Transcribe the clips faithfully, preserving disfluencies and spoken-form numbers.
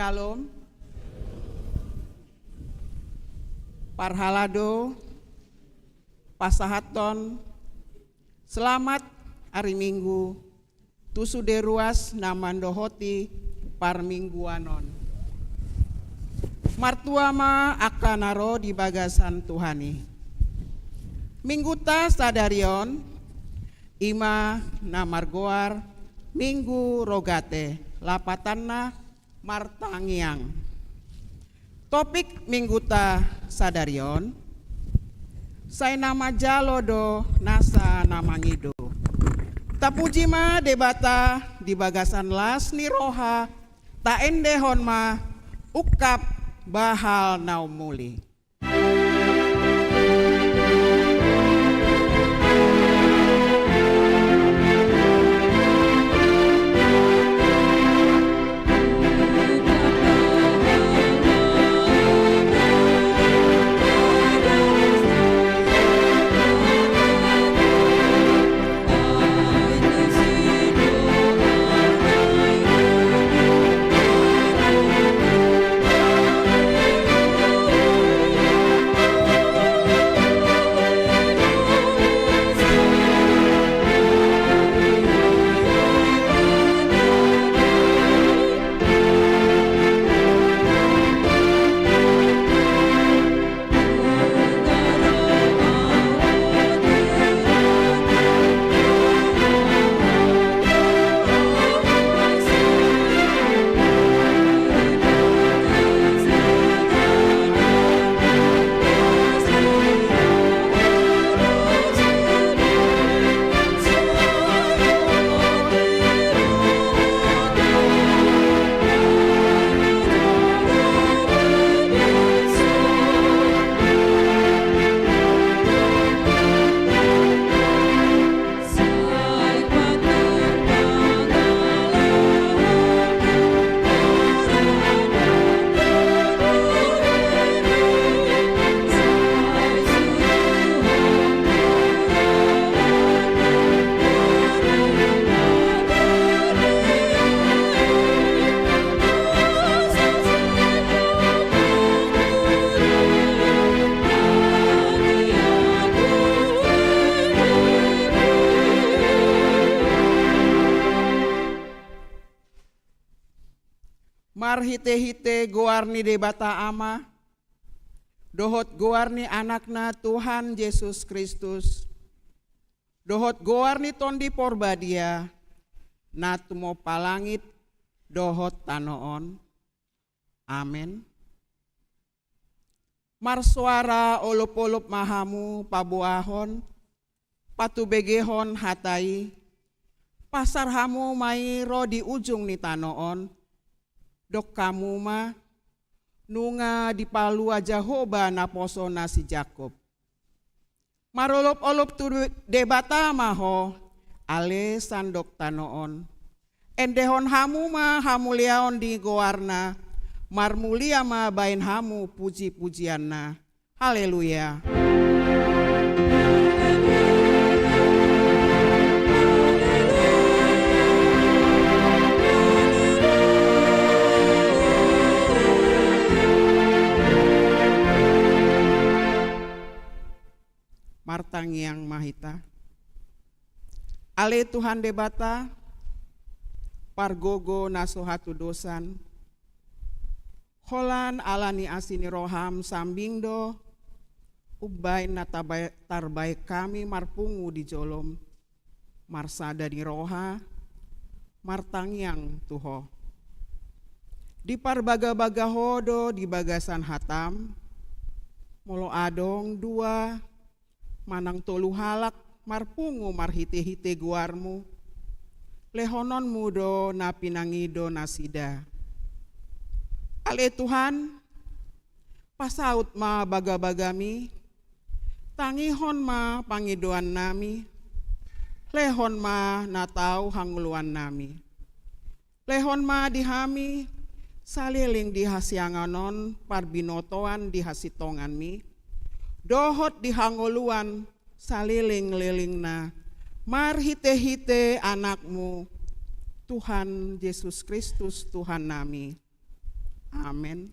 Syalom. Parhalado, pasahathon selamat ari Minggu tu sude ruas na mandohoti parmingguan on. Martua ma angka na ro di bagasan Tuhan i. Mingguta sadari on, i ma na margoar Minggu Rogate, lapatanna martangiang. Topik Mingguta sadari on, sai na manjalo do nasa na mangido. Tapuji ma Debata di bagasan las ni roha, taendehon ma ungkap bahal na umuli. Marhitehite goar ni Debata Ama, dohot goar ni Anakna Tuhan Jesus Kristus, dohot goar ni Tondi Porbadia, na tumompa langit dohot tano on. Amen. Marsoara olopolop ma hamu paboahon, patubegehon hata i, pasar hamu ma i ro di ujung ni tano on, dok hamu ma, nunga dipalua Jahowa naposona si Jakkob. Marolopolop tu Debata ma ho, ale sandok tano on. Endehon hamu ma hamuliaon di goarna, marmulia ma baen hamu pujipujianna. Haleluya. Martangiang ma hita. Ale Tuhan Debata, pargogo na so hatudosan, holan ala ni asi ni roham sambing do umbaen na tabae-, tarbaen hami marpungu di jolom, marsada ni roha, martangiang tu Ho. Diparbagabaga Ho do di bagasan hatam, molo adong dua manang tolu halak marpungu marhitehite goarmu, lehononmu do na pinangido nasida. Ale Tuhan, pasaut ma bagabagami, tangihon ma pangidoannami, lehon ma na tau hangoluannami. Lehon ma di hami, saleleng di hasiangan on, parbinotoan di hasintonganmi, dohot di hangoluan salelenglelengna, marhitehite Anakmu, Tuhan Jesus Kristus, Tuhannami. Amen.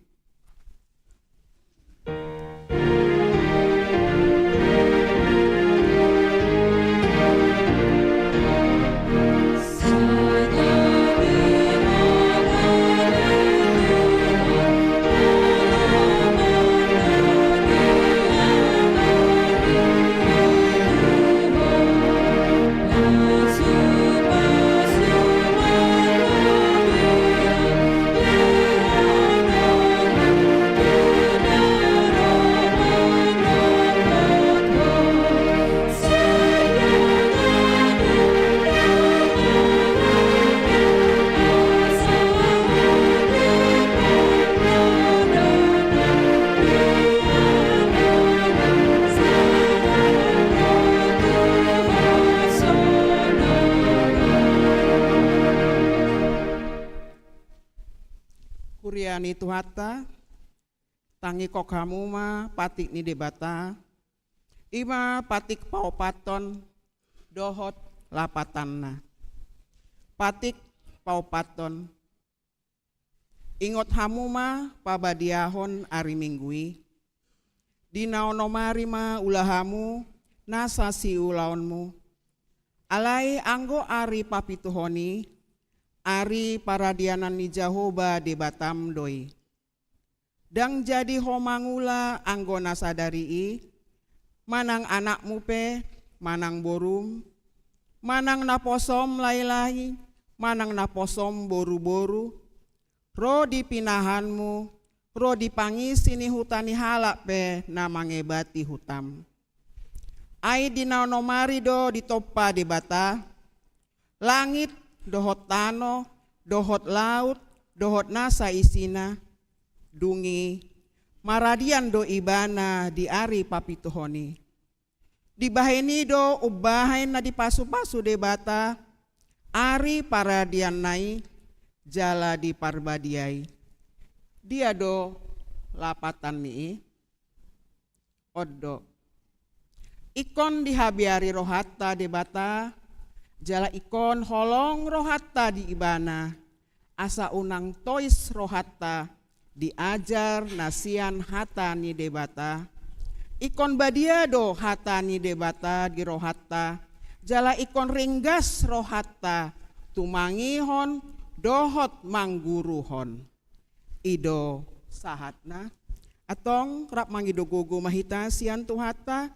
Huria ni Tuhanta, tangihon hamu ma patik ni Debata, i ma patik paopathon dohot lapatanna. Patik paopathon. Ingot hamu ma pabadiahon ari Minggu i. Di na onom ari ma ula hamu nasa siulaonmu. Alai anggo ari papituhon i, ari paradianan ni Jahowa Debatam do i. Ndang jadi ho mangula anggo na sadari i, manang anakmu pe, manang borum, manang naposom lae-lae, manang naposom boru-boru, ro di pinahanmu, ro di pangisi ni huta ni halak pe na mangebati hutam. Ai di na onom ari do ditompa Debata langit dohot tano, dohot laut, dohot nasa isina. Dung i maradian do Ibana di ari papituhon i. Dibahen i do umbahen na dipasu-pasu Debata ari paradianna i jala diparbadiai. Dia do lapatan ni i? On do. Ingkon dihabiari rohanta Debata, jala ingkon holong rohanta di Ibana, asa unang tois rohanta diajar na sian hata ni Debata. Ingkon badia do hata ni Debata di rohanta, jala ingkon ringgas rohanta tumangihon dohot mangguruhon. I do sahatna. Antong rap mangido gogo ma hita sian Tuhanta,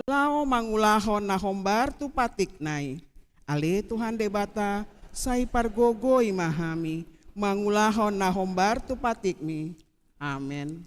laho mangulahon na hombar tu patikna i. Ale Tuhan Debata, sai pargogoi ma hami mangulahon na hombar tu patikmi. Amen.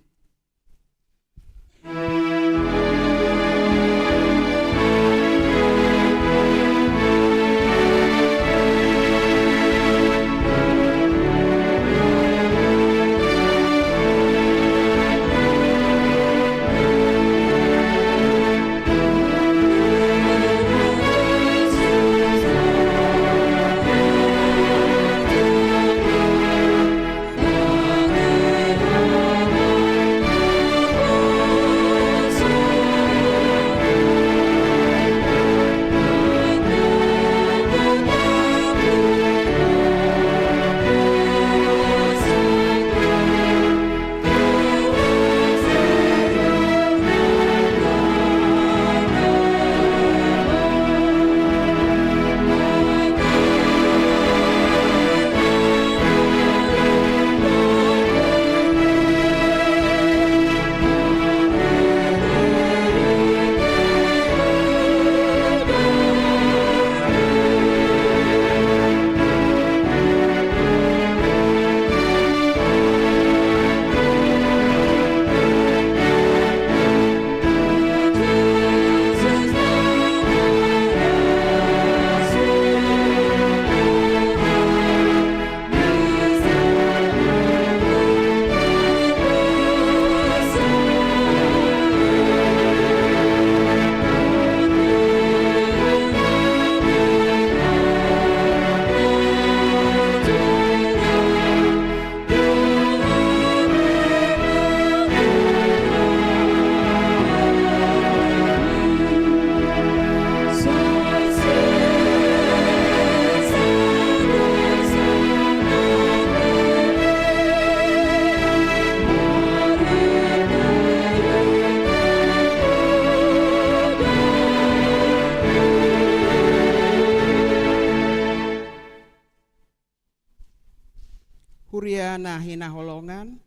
Huria na hinaholongan,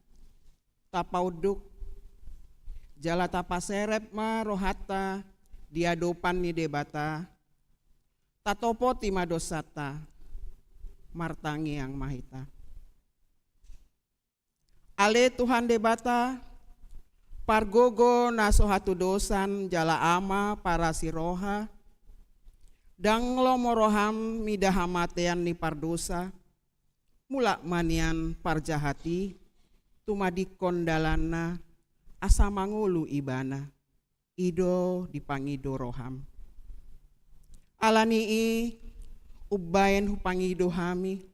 tapaunduk jala tapaserep ma rohanta di adopan ni Debata, tatopoti ma dosanta, martangiang ma hita. Ale Tuhan Debata, pargogo na so hatudosan jala Ama parasi roha, ndang lomo roham mida hamatean ni pardosa, mulak ma nian parjahat i, tumadingkon dalanna, asa mangolu ibana. I do dipangido roham. Ala ni i, umbaen hupangido hami,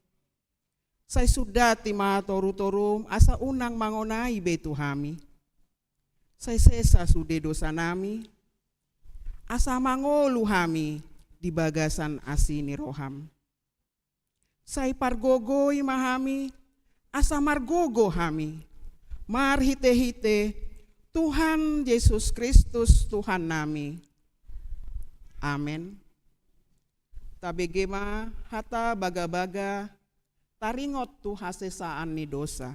sai sundati ma torutorum asa unang mangonai be tu hami. Sai sesa sude dosanami, asa mangolu hami di bagasan asi ni roham. Sai pargogoi ma hami, asa margogo hami, marhitehite Tuhan Jesus Kristus Tuhannami. Amen. Tabege ma hata bagabaga taringot tu hasesaan ni dosa.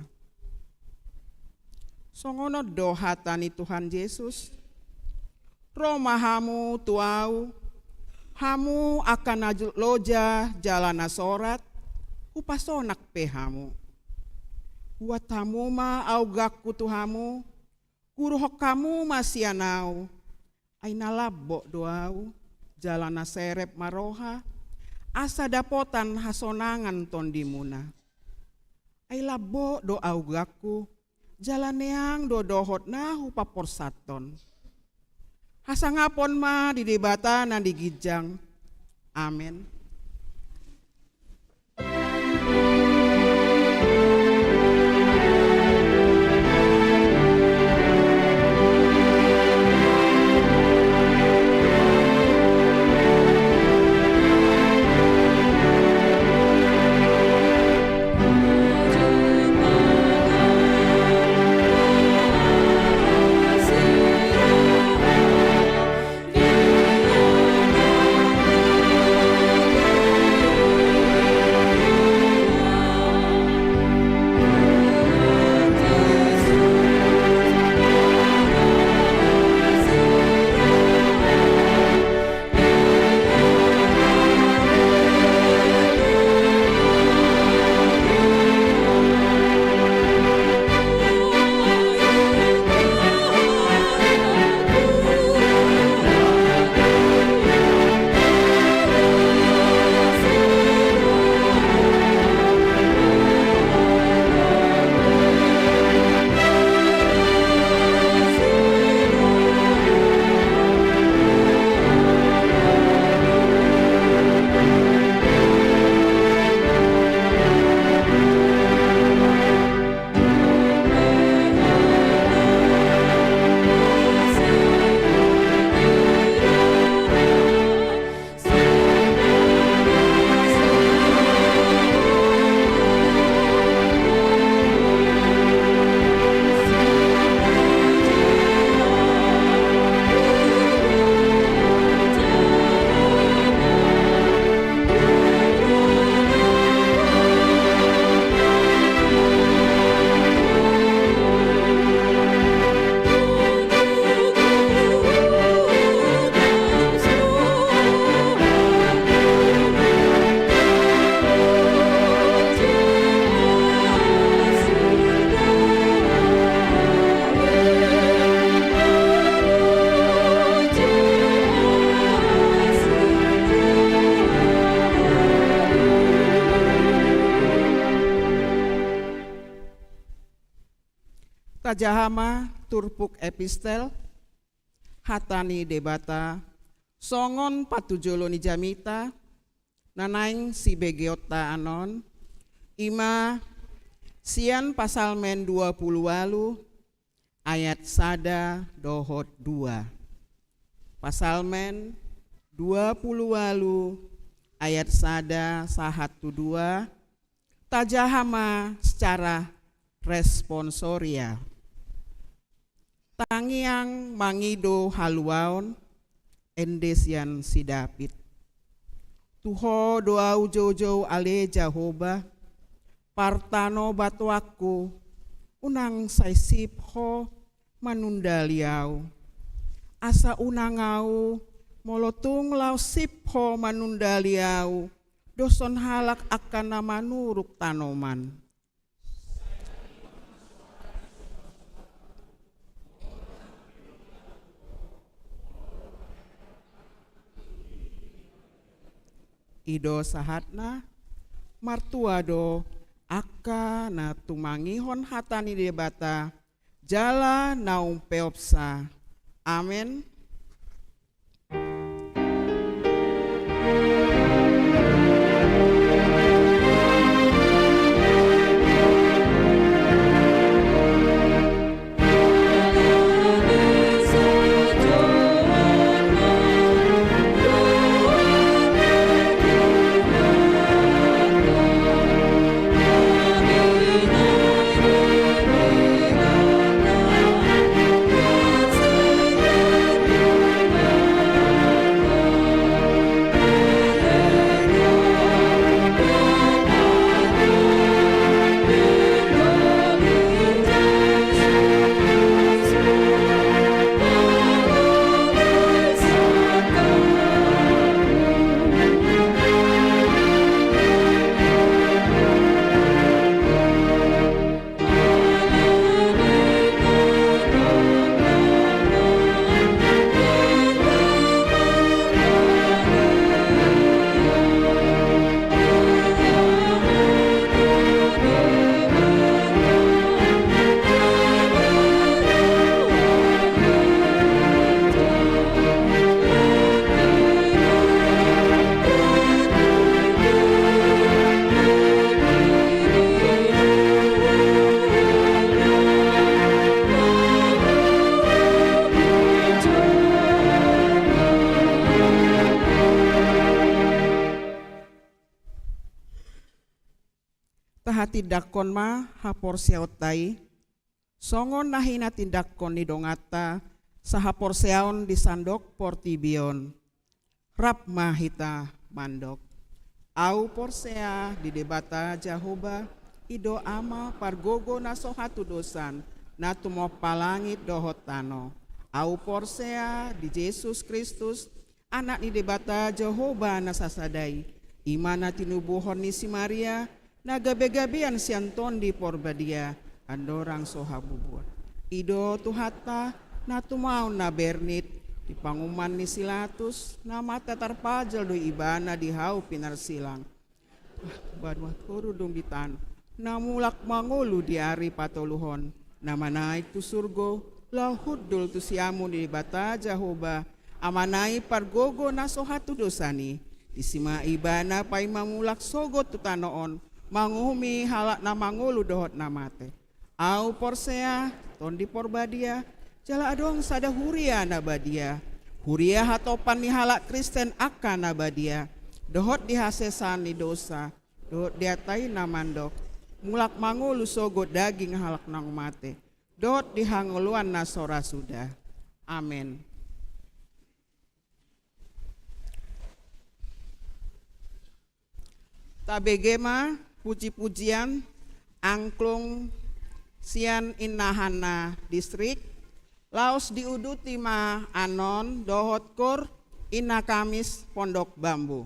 Songon on do hata ni Tuhan Jesus: Ro ma hamu tu Ahu, hamu angka na loja jala na sorat, hupasonang pe hamu. Buat hamu ma augangku tu hamu, guruhon hamu ma sian Ahu, ai na lambok do Ahu, jala na serep ma roha, asa dapotan hasonangan tondimuna. Ai lambok do augangku, jala neang do dohot na hupaporsathon. Hasangapon ma di Debata na di ginjang. Amen. Tajaha ma turpuk epistel, hata ni Debata, songon patujolo ni jamita, na naeng sibegeonta annon, i ma sian Psalmen dua pulu ualu ayat sada dohot dua. Psalmen dua pulu ualu ayat sada sahat tu dua, tajaha ma secara responsoria. Tangiang mangido haluaon, ende sian si David. Tu Ho do ahu joujou ale Jahowa, Partano batuanku, unang sai sip ho manundali ahu. Asa unang ahu, molo tung laos sip ho manundali ahu, doshon halak angka na manuruk tanoman. I do sahatna. Martua do angka na tumangihon hata ni Debata, jala na umpeopsa. Amen. Tahatindangkon ma haporseaonta i, songon na hinatindangkon ni donganta sahaporseaon di sandok portibi on. Rap ma hita mandok. Ahu porsea di Debata Jahowa, i do Ama pargogo na so hatudosan, na tumompa langit dohot tano. Ahu porsea di Jesus Kristus, Anak ni Debata Jahowa na sasada i, i ma na tinubuhon ni si Maria, na gabegabean sian Tondi Porbadia, andorang so habubuan. I do Tuhanta, na tumaon na bernit, di panguhuman ni si Latus, na mate tarpajal do ibana di hau pinarsilang. Banua toru dung di tano, na mulak mangolu di ari patoluhon, na manaek tu surgo, laho hundul tu siamun ni Debata Jahowa, Amana i pargogo na so hatudosan i. Disi ma ibana paima mulak sogot tu tano on, manguhumi halak na mangolu dohot na mate. Ahu porsea, Tondi Porbadia, jala adong sada huria na badia. Huria hatopan ni halak Kristen angka na badia. Dohot di hasesaan ni dosa, dohot di hata i na mandok, mulak mangolu sogot daging halak naung mate. Dohot di hangoluan na so ra suda. Amen. Tabege ma puji-pujian angklung sian Inna Hanna distrik, laos diuduti ma annon dohot kor Inna Kamis Pondok Bambu.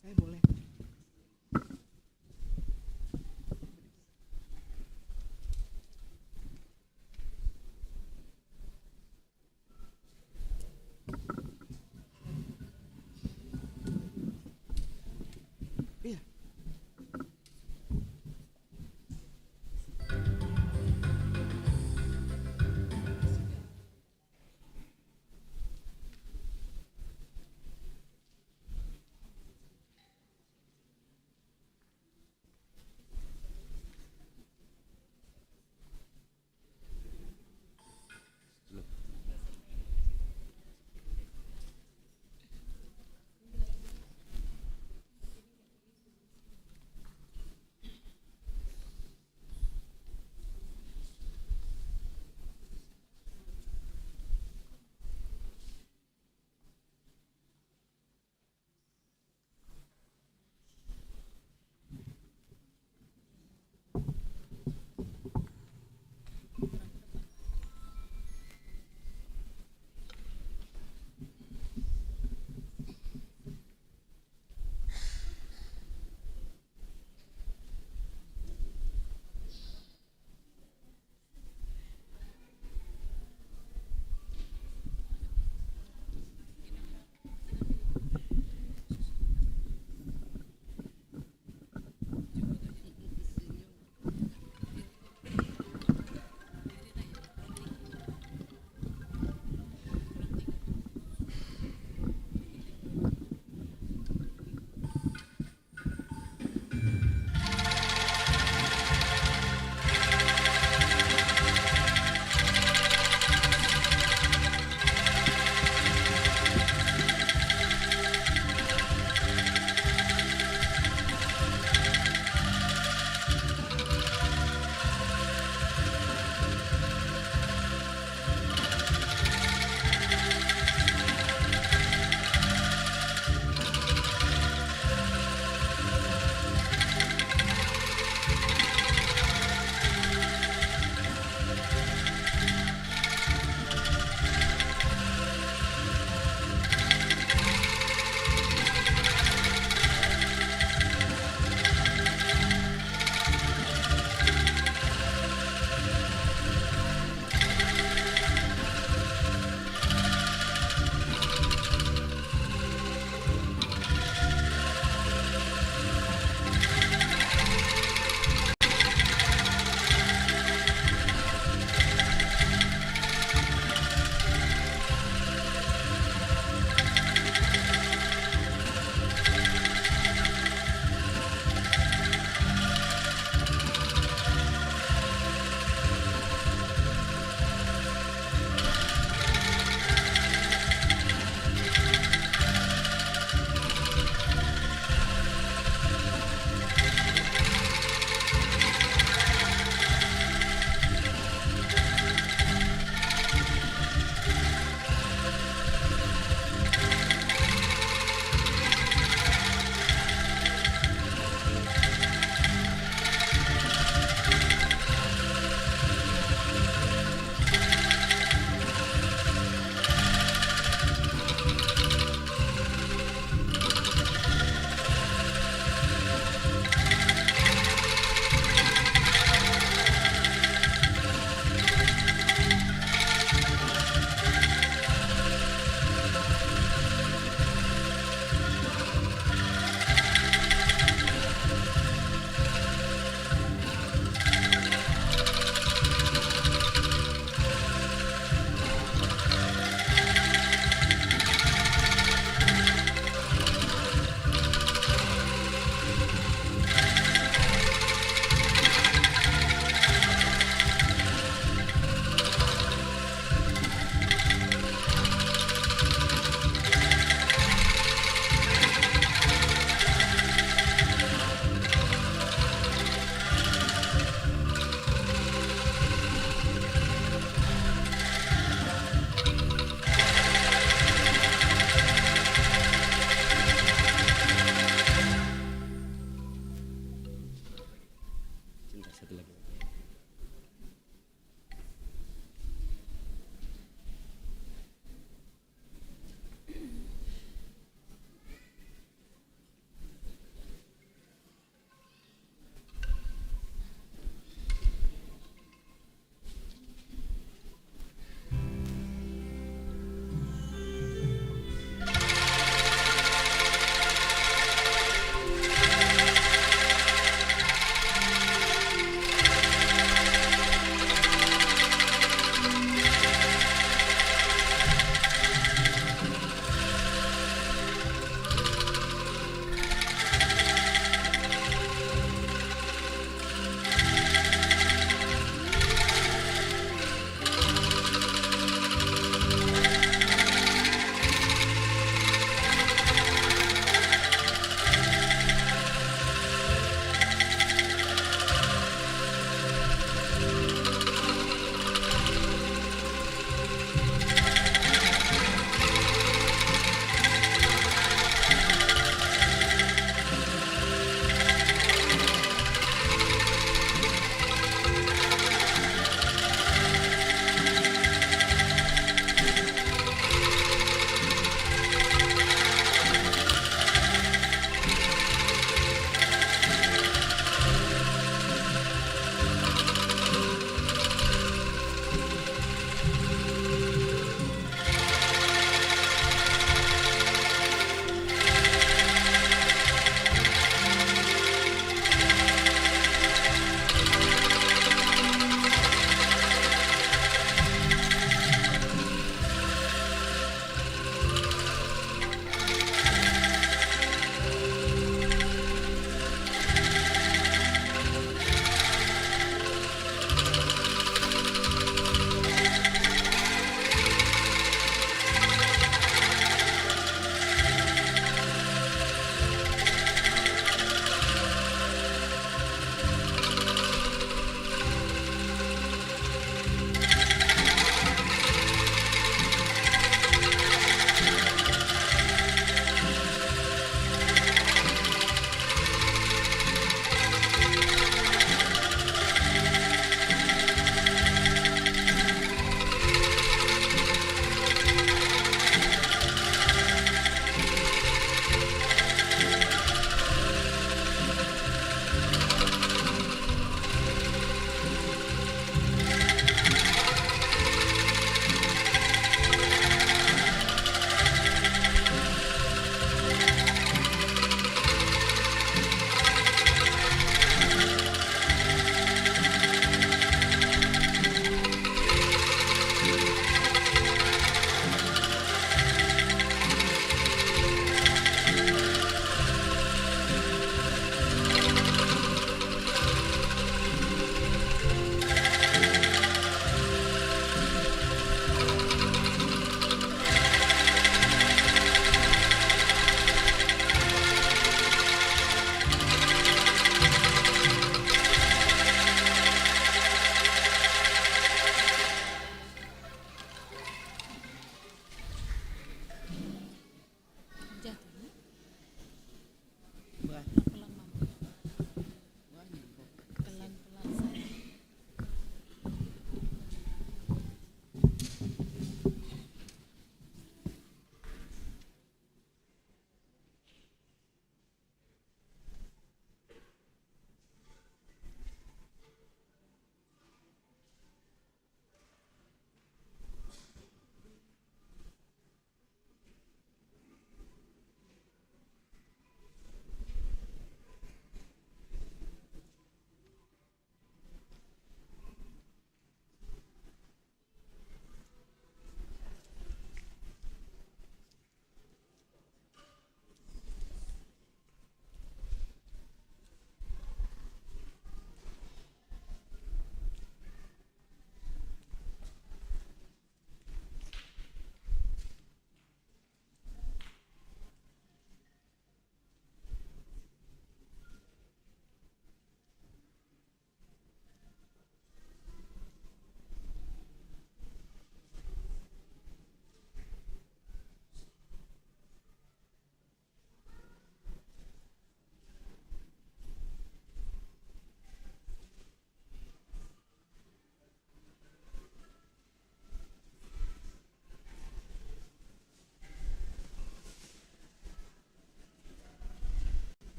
Saya boleh.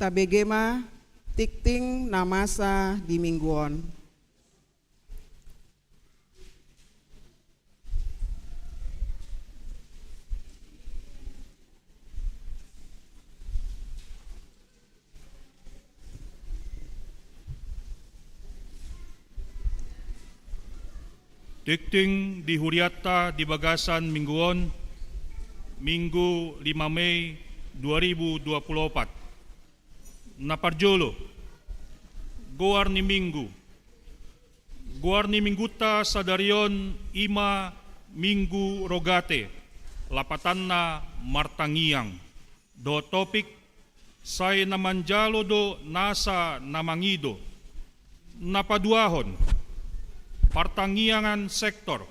Tabege ma tingting na masa di minggu on. Tingting di hurianta di bagasan minggu on, Minggu lima Mei dua ribu dua puluh opat. Na parjolo, goar ni minggu. Goar ni minggunta sadari on i ma Minggu Rogate, lapatanna martangiang. Dohot topik, sai na manjalo do nasa na mangido. Na paduahon, partangiangan sektor.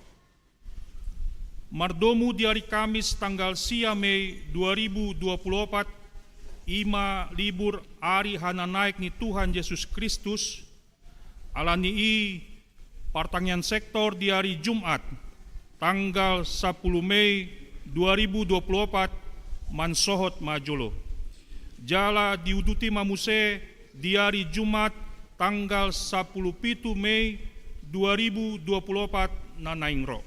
Mardomu di ari Kamis tanggal sia Mei dua ribu dua puluh opat, i ma libur ari hananaek ni Tuhan Jesus Kristus, ala ni i partangiangan sektor di ari Jumat tanggal sapuluh Mei dua ribu dua puluh opat mansohot ma jolo. Jala diuduti ma muse di ari Jumat tanggal sapuluh pitu Mei dua ribu dua puluh opat na naeng ro.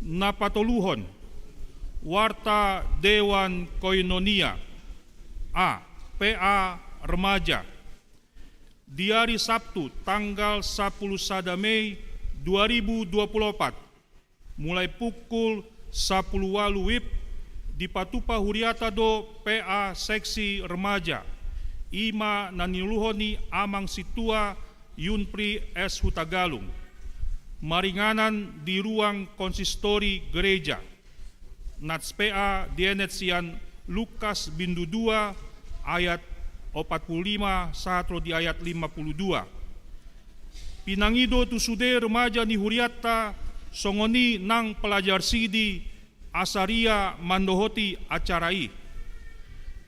Na patoluhon, warta Dewan Koinonia. A. P A Remaja. Di ari Sabtu tanggal sapuluh sada Mei dua ribu dua puluh opat, mulai pukul sapuluh ualu wib, dipatupa huriata do P A Seksi Remaja, i ma na niluluhon ni Amang Sintua Yunpri S Hutagalung, maringanan di ruang konsistori gereja. Nats P A dienet sian Lukas bindu dua ayat opat puluh lima sahat ro di ayat lima puluh dua. Pinangido tu sude remaja ni hurianta songon i nang pelajar sidi, asa ria mandohoti acara i.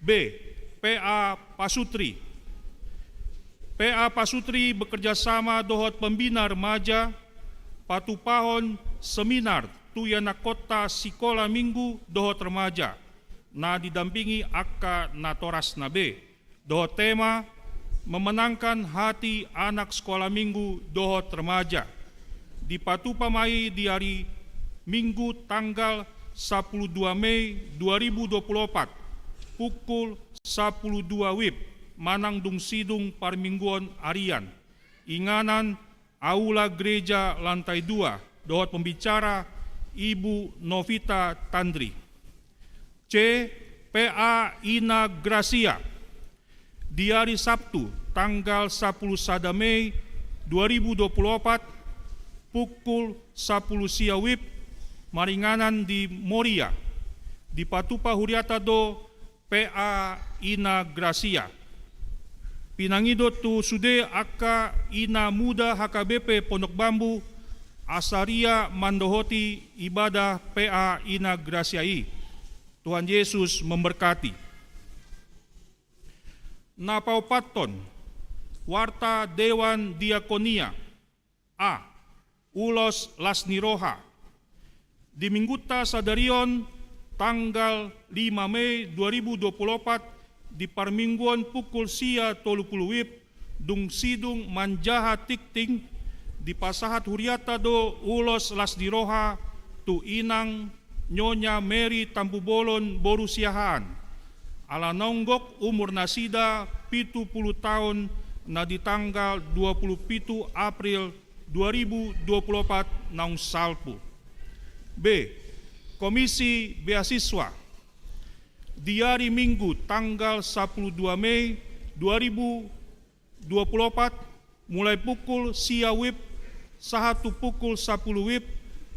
B. P A Pasutri. P A Pasutri bekerja sama dohot pembina remaja, patupahon seminar tu ianakhonta sikola minggu dohot remaja, na didampingi angka natorasna be. Dohot tema, memenangkan hati anak sekolah minggu dohot remaja. Dipatupa ma i di ari Minggu tanggal sapuluh dua Mei dua ribu dua puluh opat, pukul sapuluh dua wib, manang dung sidung parmingguon arian. Inganan Aula Gereja lantai dua, dohot pembicara Ibu Novita Tandri. C. P A Ina Gracia. Di ari Sabtu, tanggal sapuluh sada Mei dua ribu dua puluh opat, pukul sapuluh sia wib, maringanan di Moria. Dipatupa huriata do P A Ina Gracia. Pinangido tu sude angka ina muda H K B P Pondok Bambu, asa ria mandohoti ibadah P A Ina Gracia i. Tuhan Yesus memberkati. Na paopathon, warta Dewan Diakonia. A. Ulos las ni roha. Di minggunta sadari on, tanggal lima Mei dua ribu dua puluh opat, di parmingguon pukul sia tolu pulu wib, dung sidung manjaha tingting, dipasahat hurianta do ulos las ni roha tu inang Nyonya Mary Tampubolon boru Siahaan. Ala naung gok umur nasida pitu pulu taon na di tanggal dua pulu pitu April dua ribu dua pulu opat naung salpu. B. Komisi Beasiswa. Di ari Minggu tanggal sapuluh dua Mei dua ribu dua pulu opat, mulai pukul sia wib sahat tu pukul sapuluh wib,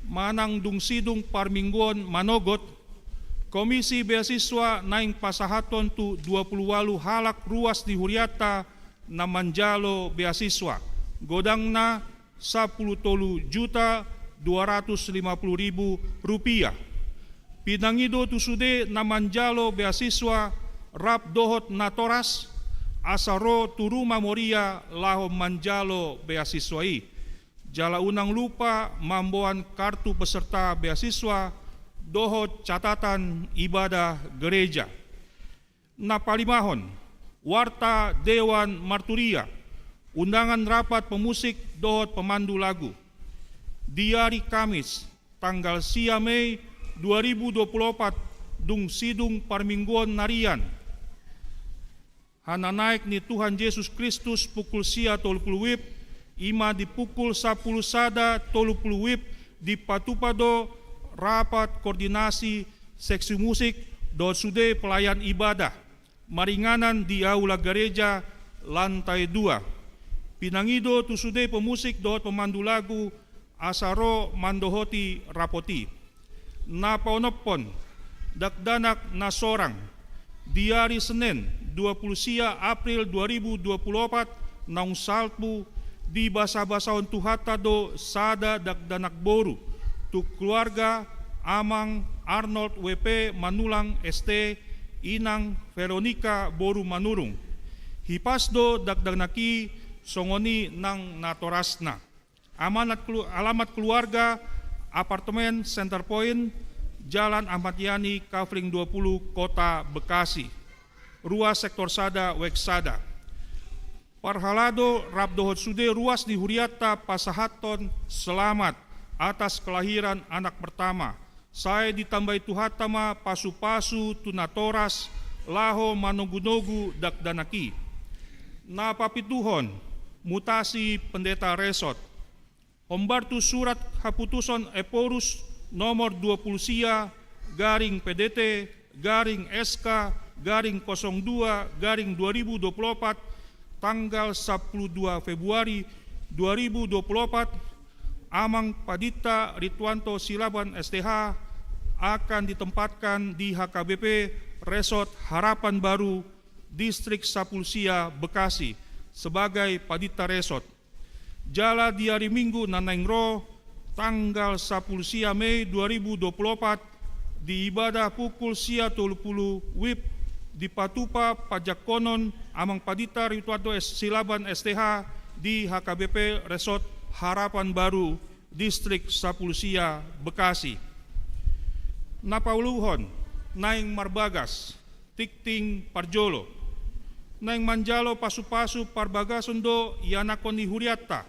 manang dung sidung parmingguon manogot, Komisi Beasiswa naeng pasahathon tu dua pulu ualu halak ruas ni hurianta na manjalo beasiswa, godangna sapuluh tolu juta dua ratus lima pulu ribu rupiah. Pinangido tu sude na manjalo beasiswa rap dohot natoras, asa ro tu Ruma Moria laho manjalo beasiswa i. Jala unang lupa mamboan kartu peserta beasiswa dohot catatan ibadah gereja. Na palimahon, Warta Dewan Marturia, undangan rapat pemusik dohot pemandu lagu. Di ari Kamis, tanggal sia Mei dua ribu dua puluh opat, dung sidung parmingguon narian. Hananaek ni Tuhan Jesus Kristus pukul sia tolu pulu wib, i ma di pukul sapulu sada tolu pulu wib, dipatupa do rapat koordinasi seksi musik dohot sude pelayan ibadah maringanan di aula gareja lantai dua. Pinangido tu sude pemusik dohot pemandu lagu asa ro mandohoti rapot i. Na paonomhon, dakdanak na sorang. Di ari Senen, dua pulu sia April dua ribu dua puluh opat, naung salpu, dibasabasahon Tuhanta do sada dakdanak boru tu keluarga Amang Arnold W P Manulang S T, Inang Veronica boru Manurung. Hipas do dakdanak i, songon i nang natorasna. Amanat kelu-, alamat keluarga, apartemen Center Point, Jalan Ahmad Yani, Kavling dua pulu, Kota Bekasi. Ruas sektor sada, wek sada. Parhalado rap dohot sude ruas ni hurianta pasahathon selamat atas kelahiran anak pertama. Sai ditambai Tuhanta ma pasupasu tu natoras laho manogunogu dakdanak i. Na papituhon, mutasi pendeta resort. Hombar tu surat haputusan Ephorus nomor dua pulu sia garing P D T garing S K garing kosong dua garing dua ribu dua puluh opat, tanggal sapulu dua Februari dua ribu dua puluh opat, Amang Padinta Rituanto Silaban S T H akan ditempatkan di H K B P Resort Harapan Baru, Distrik sapulu sia, Bekasi, sebagai Padinta Resort. Jala di ari Minggu na naeng ro, tanggal sapulu sia Mei dua ribu dua puluh opat, di ibadah pukul sia tolu pulu wib, dipatupa pajangkonon Amang Padinta Rituanto S-, Silaban S T H di H K B P Resort Harapan Baru, Distrik sapulu sia, Bekasi. Na pauluhon, naeng marbagas, tingting parjolo. Naeng manjalo pasupasu parbagason do ianakhon ni hurianta,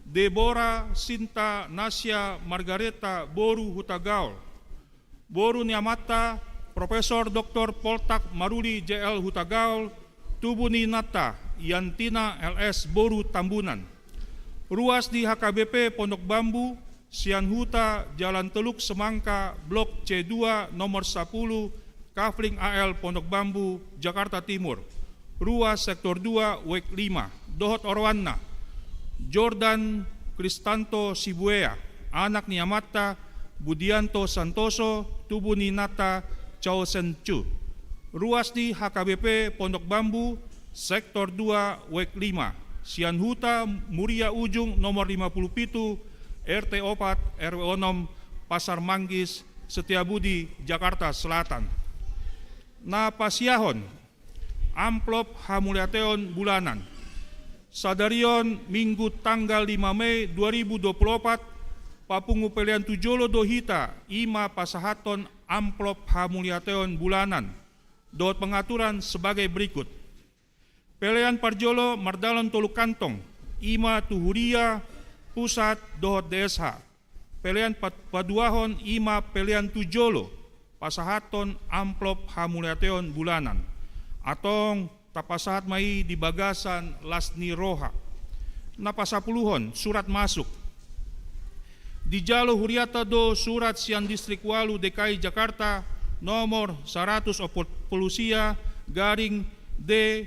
Debora Sinta Nasya Margareta boru Hutagaol, boru ni amanta Profesor Doktor Poltak Maruli J L Hutagaol, tubu ni inanta Yantina L S boru Tambunan. Ruas di H K B P Pondok Bambu, Sian Huta, Jalan Teluk Semangka, Blok C dua, nomor sapulu, Kavling A L, Pondok Bambu, Jakarta Timur. Ruas sektor dua, wek lima. Dohot oroanna, Jordan Kristanto Sibuea, anak ni amanta Budianto Santoso, tubu ni inanta Chao Sen Chu. Ruas di H K B P Pondok Bambu, sektor dua, wek lima. Sian Huta, Muria Ujung, nomor lima pulu pitu, R T opat, R W onom, Pasar Manggis, Setiabudi, Jakarta Selatan. Na pasiahon, amplop hamuliateon bulanan. Sadari on, Minggu tanggal lima Mei dua ribu dua puluh opat, papungu pelean tu jolo do hita, i ma pasahathon amplop hamuliateon bulanan. Dohot pengaturan sebagai berikut. Pelean parjolo mardalan tolu kantong, i ma tu huria, pusat dohot D S H. Pelean pa-, paduahon i ma pelean tu jolo, pasahathon amplop hamuliateon bulanan. Antong tapasahat ma i di bagasan las ni roha. Na pasapuluhon, surat masuk. Dijalo hurianta do surat sian Distrik ualu D K I Jakarta, nomor saratus opat pulu sia garing D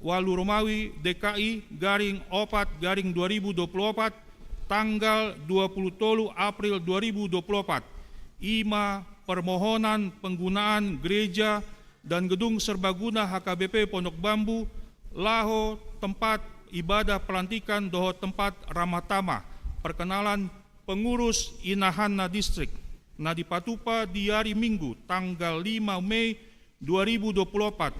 ualu Romawi D K I garing opat garing dua ribu dua puluh opat, tanggal dua pulu tolu April dua ribu dua puluh opat. I ma permohonan penggunaan gereja dan gedung serbaguna H K B P Pondok Bambu laho tempat ibadah pelantikan dohot tempat ramah tamah perkenalan pengurus inahanna distrik, na dipatupa di ari Minggu tanggal lima Mei dua ribu dua puluh opat.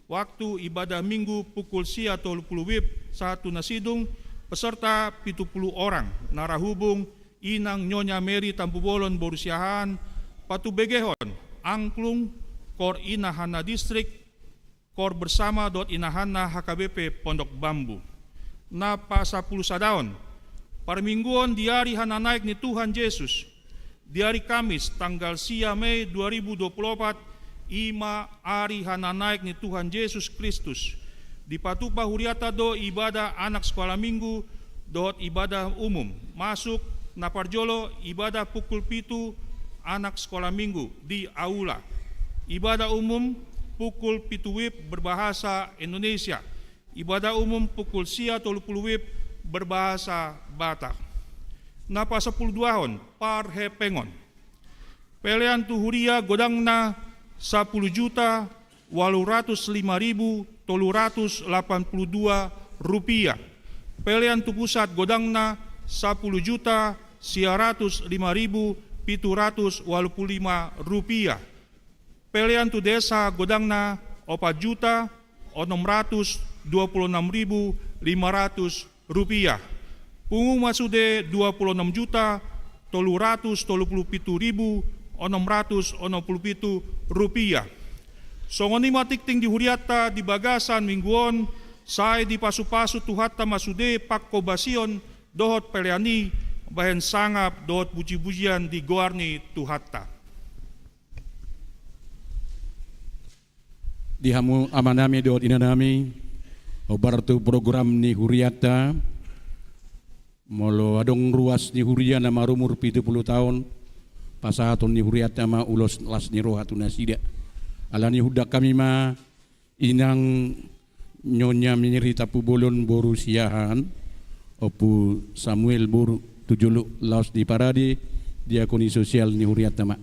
Waktu ibadah Minggu pukul sia tolu pulu wib sahat tu na sidung, peserta pitu pulu orang, na ra hubung Inang Nyonya Mary Tampubolon boru Siahaan, patubegehon angklung, kor inahanna distrik, Kor bersama dohot inahanna H K B P Pondok Bambu. Na pasampulu sadaon, parmingguon di ari hananaek ni Tuhan Jesus, di ari Kamis tanggal sia Mei dua ribu dua puluh opat, i ma ari hananaek ni Tuhan Jesus Kristus. Dipatupa huriata do ibadah anak sekolah minggu dohot ibadah umum. Masuk na parjolo ibadah pukul pitu anak sekolah minggu di aula. Ibadah umum pukul pitu wib berbahasa Indonesia. Ibadah umum pukul sia tolu pulu wib berbahasa Batak. Na pasampulu duahon, parhepengon. Pelean tu huria godangna sampulu juta ualu ratus lima ribu tolu ratus lapan pulu dua rupiah. Pelean tu pusat godangna sampulu juta sia ratus lima ribu pitu ratus ualu pulu lima rupiah. Pelean tu desa godangna opat juta onom ratus dua pulu enam ribu lima ratus rupiah. Pungu ma sude dua pulu enam juta tolu ratus tolu pulu pitu ribu onom ratus onom pulu pitu rupiah. Songon i ma tingting di hurianta di bagasan minggu on, sai dipasupasu Tuhanta ma sude pangkobasion dohot pelean i, bahen sangap dohot pujipujian di goar ni Tuhanta. Di hamu amanami dohot inanami, hombar tu program ni hurianta, molo adong ruas ni huria na marumur pitu pulu taon, pasahaton ni hurianta ma ulos las ni roha tu nasida. Alani i huundang hami ma inang Nyonya Mary Tampubolon boru Siahaan, Ompu Samuel boru, tu jolo laos diparade diakoni sosial ni hurianta ma.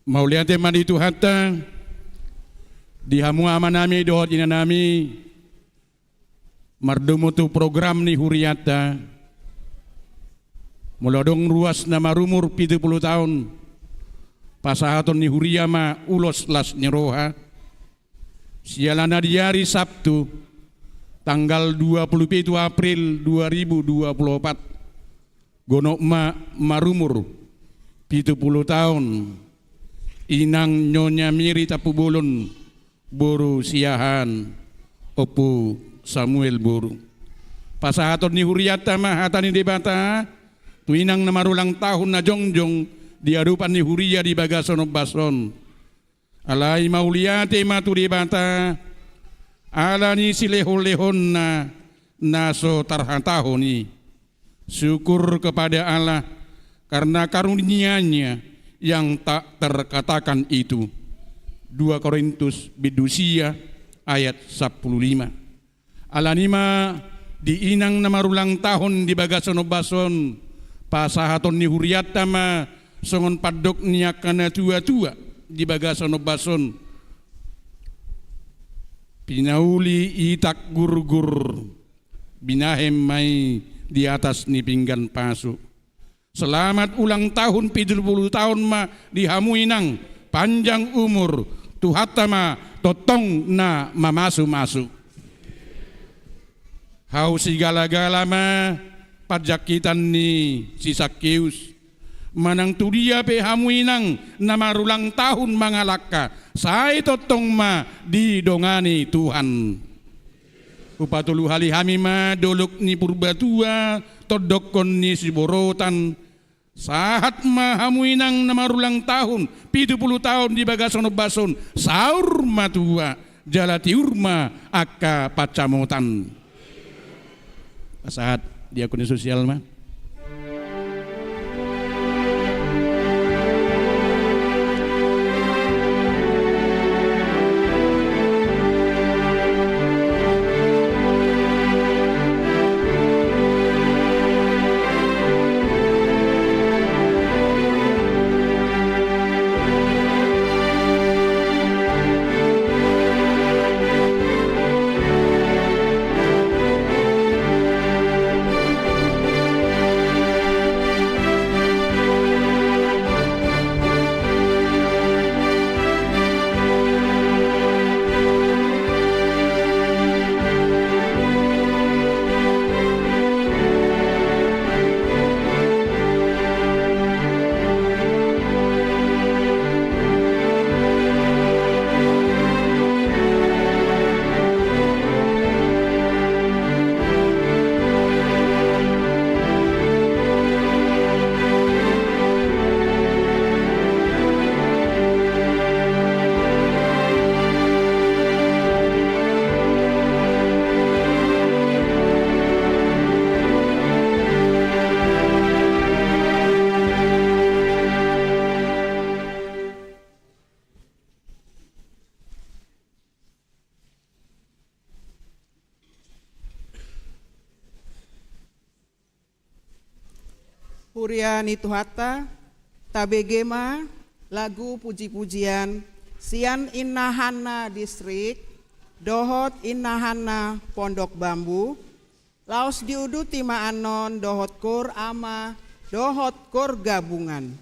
Mauliate ma di Tuhanta, di hamu amanami dohot inanami, mardomu tu program ni hurianta, molo adong ruas na marumur pitu pulu taon, pasahaton ni huria ma ulos las ni roha, siala na di ari Sabtu, tanggal dua pulu pitu April dua ribu dua pulu opat, gonop ma marumur pitu pulu taon, inang Nyonya Mary Tampubolon boru Siahaan, Ompu Samuel boru. Pasahaton ni hurianta ma hata ni Debata, tu inang na marulang tahun na jongjong di adopan ni huria di bagasan ombas on. Alai mauliate ma tu Debata, ala ni silehonlehonna na so tarhatahon i. Syukur kepada Allah karena karunia-Nya yang tak terkatakan itu. Dua Korintus bindu sia ayat sampulu lima. Alani i ma di inang na marulang tahun di bagasan ombas on, pasahaton ni hurianta ma songon pandok ni angka na tua-tua di bagasan ombas on. Pinauli itak gurgur, binahen ma i di atas ni pinggan pasu. Selamat ulang tahun pitu pulu taon ma di hamu inang, panjang umur, Tuhanta ma tongtong na mamasumasu. Hau sigala-gala ma panjangkitan ni si Sakeus. Manang tu dia pe hamu inang na marulang tahun mangalangka, sai tongtong ma didongani Tuhan. Hupatolu hali hami ma dolok ni Purbatua, tondokkon ni siborotan. Sahat ma hamu inang na marulang tahun pitu pulu taon di bagasan ombas on, saur matua jala tiur ma angka pansamotan. Pasahat diakoni sosial ma. Huria ni Tuhanta, tabege ma lagu puji-pujian sian Inna Hanna Distrik dohot Inna Hanna Pondok Bambu, laos diuduti ma annon dohot kor ama dohot kor gabungan.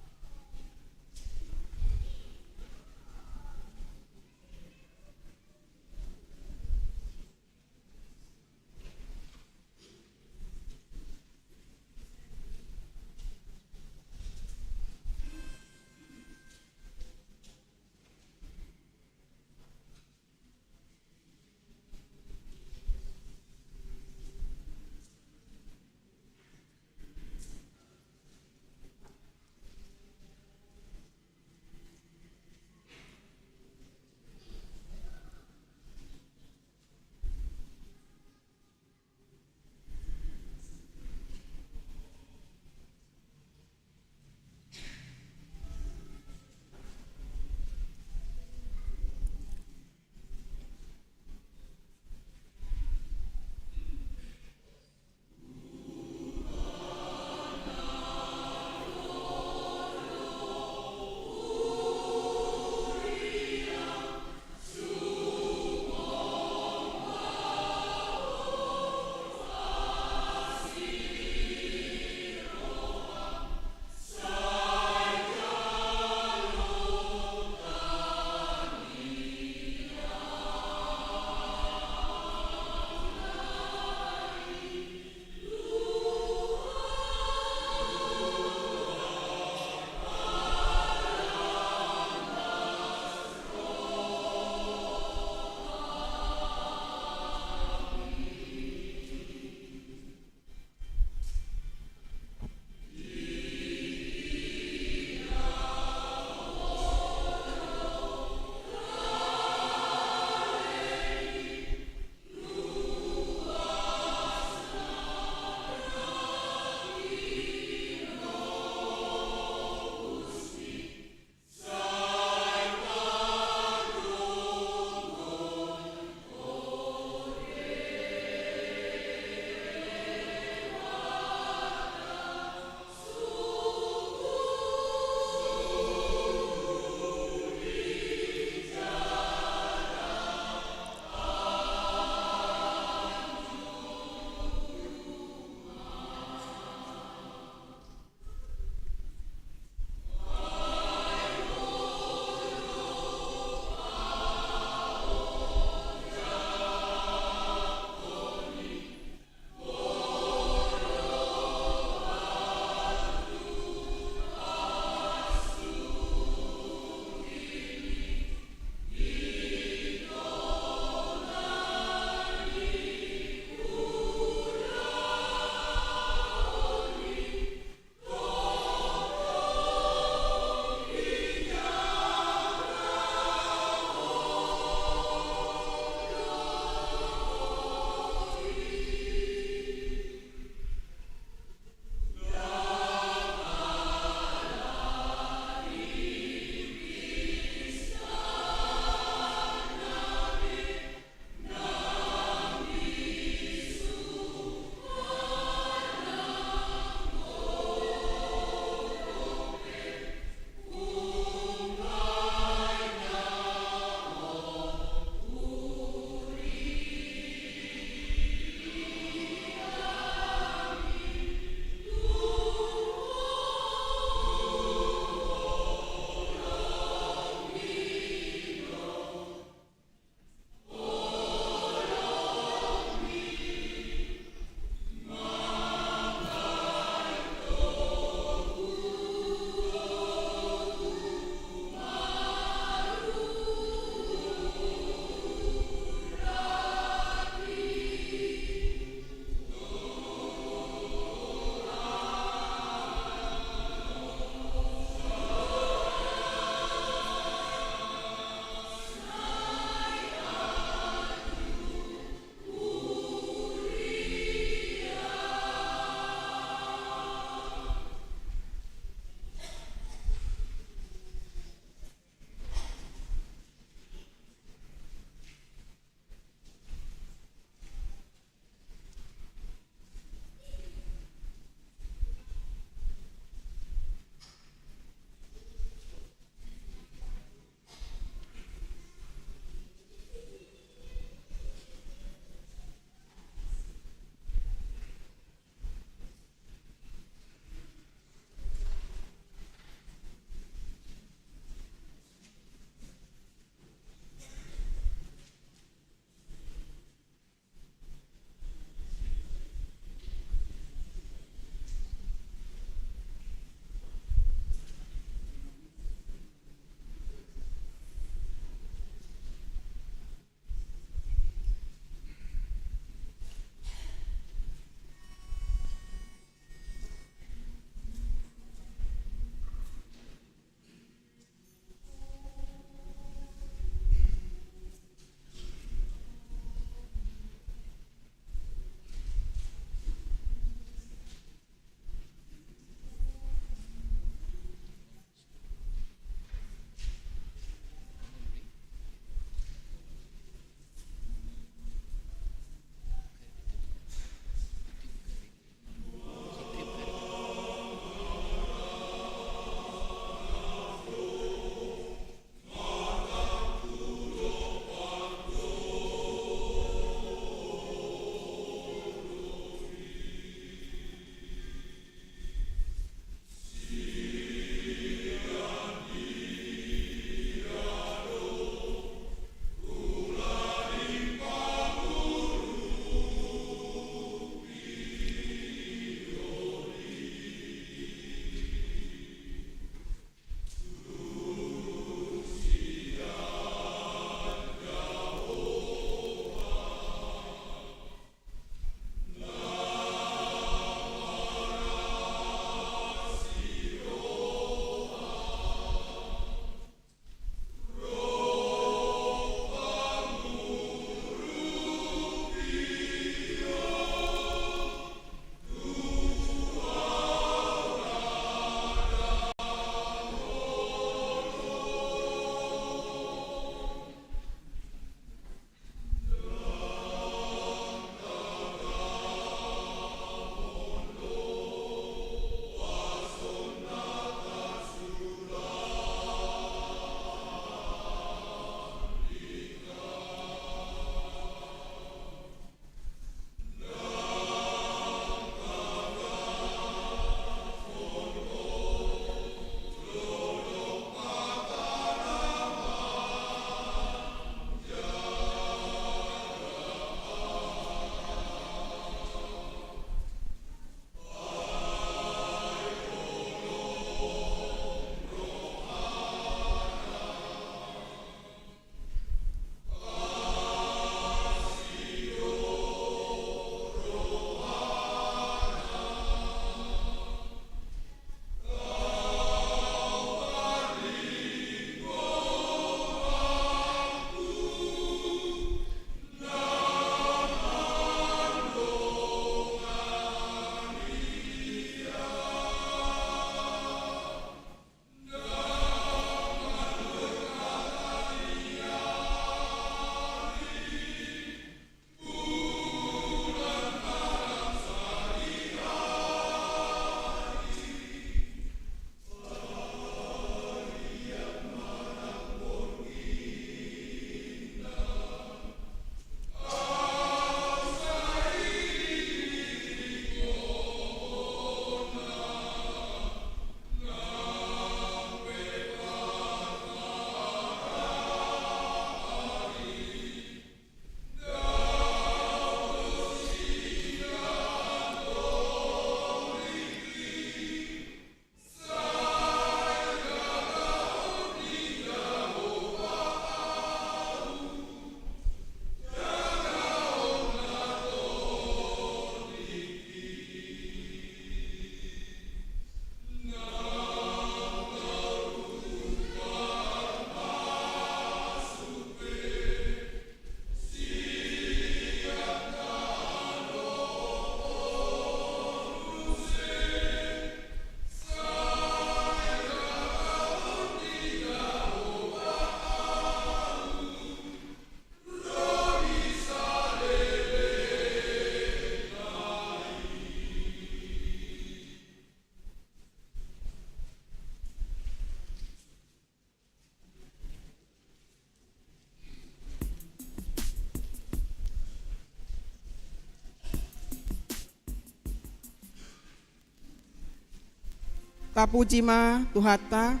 Tapuji ma Tuhanta,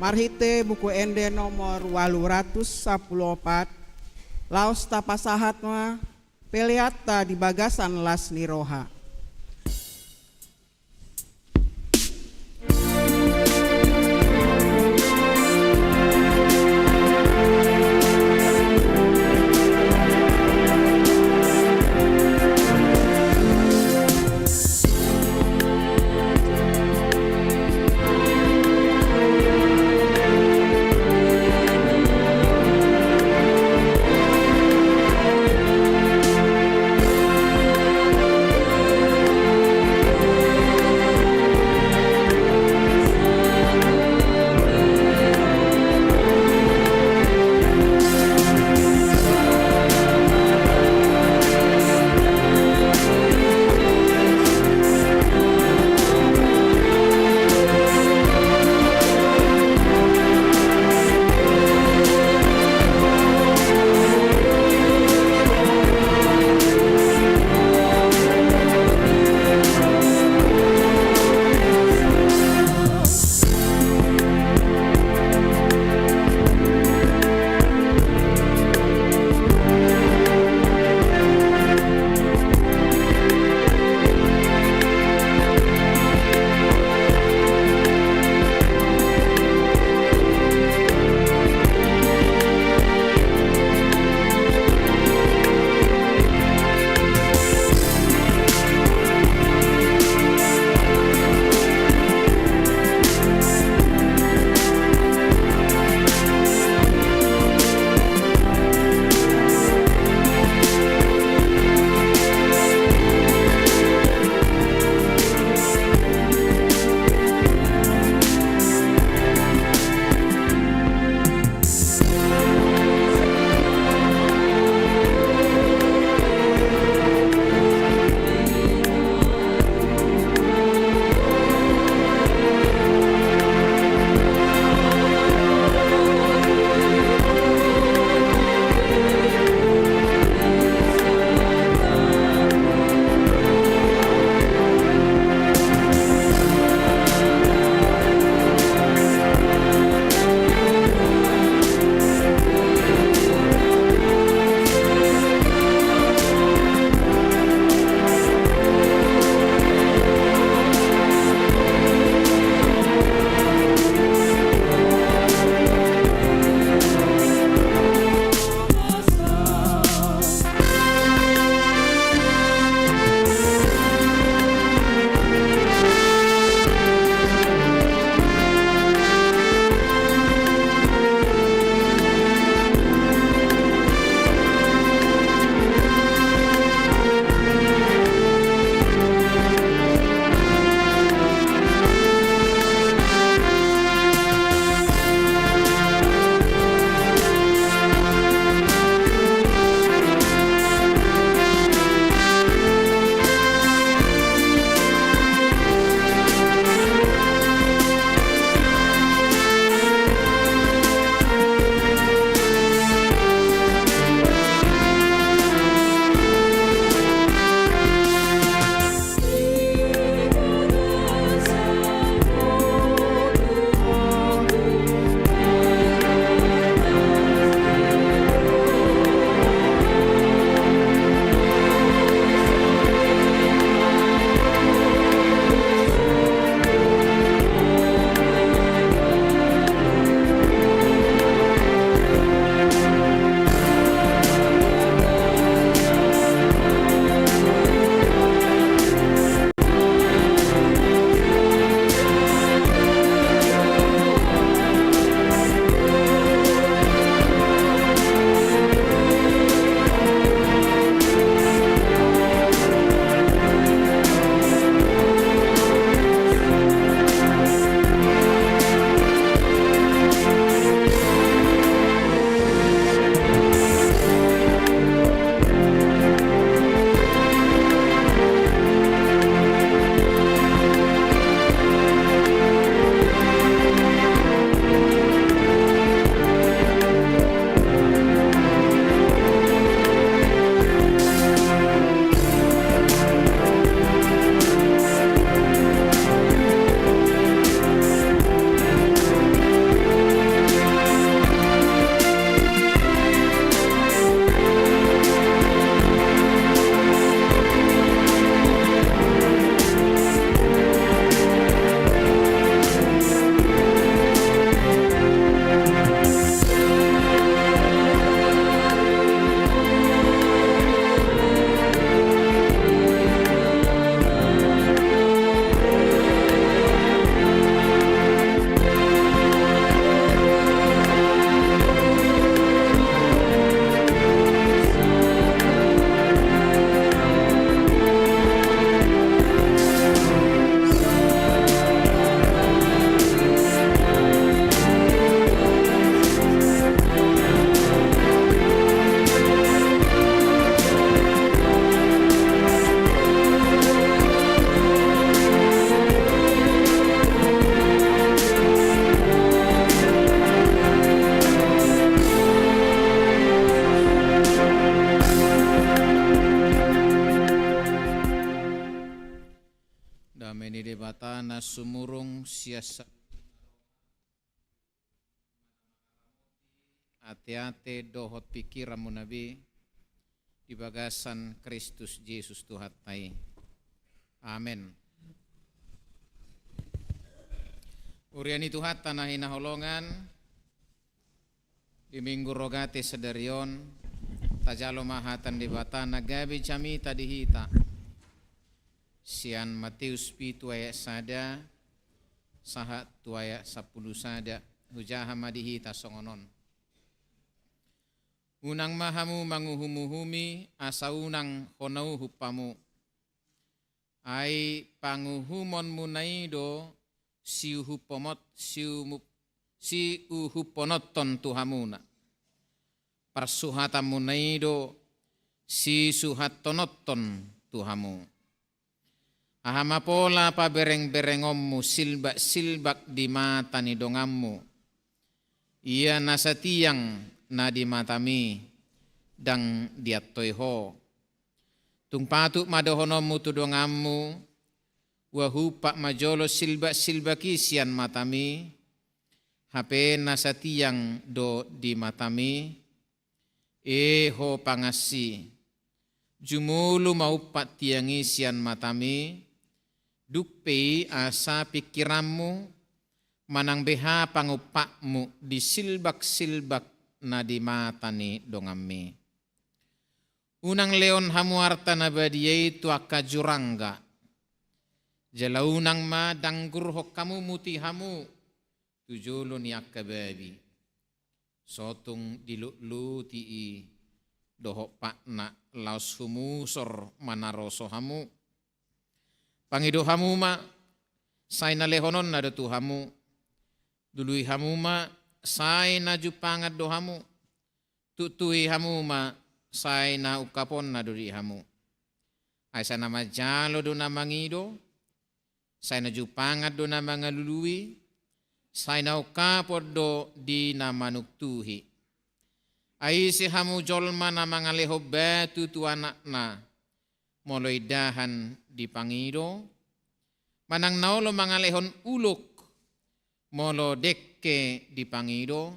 marhite Buku Ende nomor ualu ratus sampulu opat, laos tapasahat ma peleanta di bagasan las ni roha. sumurung siasa ate-ate dohot pikiranmuna be di bagasan Kristus Jesus Tuhanta i. Amen. Huria ni Tuhanta na hinaholongan, di Minggu Rogate sadari on, tajalo ma hata ni Debata na gabe jamita di hita. Sian Mateus pitu ayat sada sahat tu ayat sampulu sada, hujaha ma di hita songon on. Unang ma hamu manguhum-uhumi, asa unang hona uhum hamu. Ai panguhumonmuna i do siuhuponot-, siumu-, siuhupononton tu hamuna. Parsuhatanmuna i do sisuhatononton tu hamu. Aha ma pola pabereng-berengonmu silbak-silbak di mata ni donganmu? Ia na satiang na di matami ndang diantoi ho. Tung patut ma dohononmu tu donganmu, ua humpak ma jolo silbak-silbak i sian matami, hape na satiang do di matami? E ho pangansi, jumolo ma humpak tiang i sian matami, dung pe i asa pingkiranmu manang beha pangumpakmu di silbak-silbak na di mata ni donganmi. Unang lehon hamu arta na badia i tu angka jurangga. Jala unang ma danggurhon hamu muti hamu tu jolo ni angka babi. Sotung dilotluti i dohot patna laos humusor manaroso hamu. Pangido hamu ma, sai na lehononna do tu hamu. Lului hamu ma, sai na jumpangan do hamu. Tuktuhi hamu ma, sai na ungkaponna do di hamu. Ai sai na manjalo do na mangido, sai na jumpangan do na mangalului, sai na ungkapon do di na manuktuhi. Ai ise hamu jolma na mangalehon batu tu anakna, molo indahan dipangido, manang na olo mangalehon ulok, molo dengke dipangido?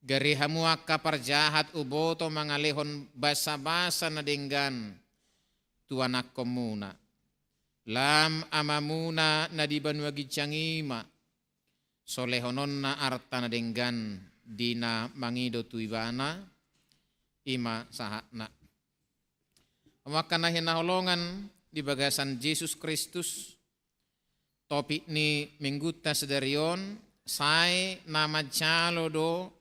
Gari hamu angka parjahat, huboto mangalehon basa-basa na denggan tu anakkonmuna. Lam Amamuna na di banua ginjang i ma so lehononna arta na denggan di na mangido tu Ibana. I ma sahatna. Hamu angka na hinaholongan di bagasan Jesus Kristus, topik ni Minggunta sadari on, sai na manjalo do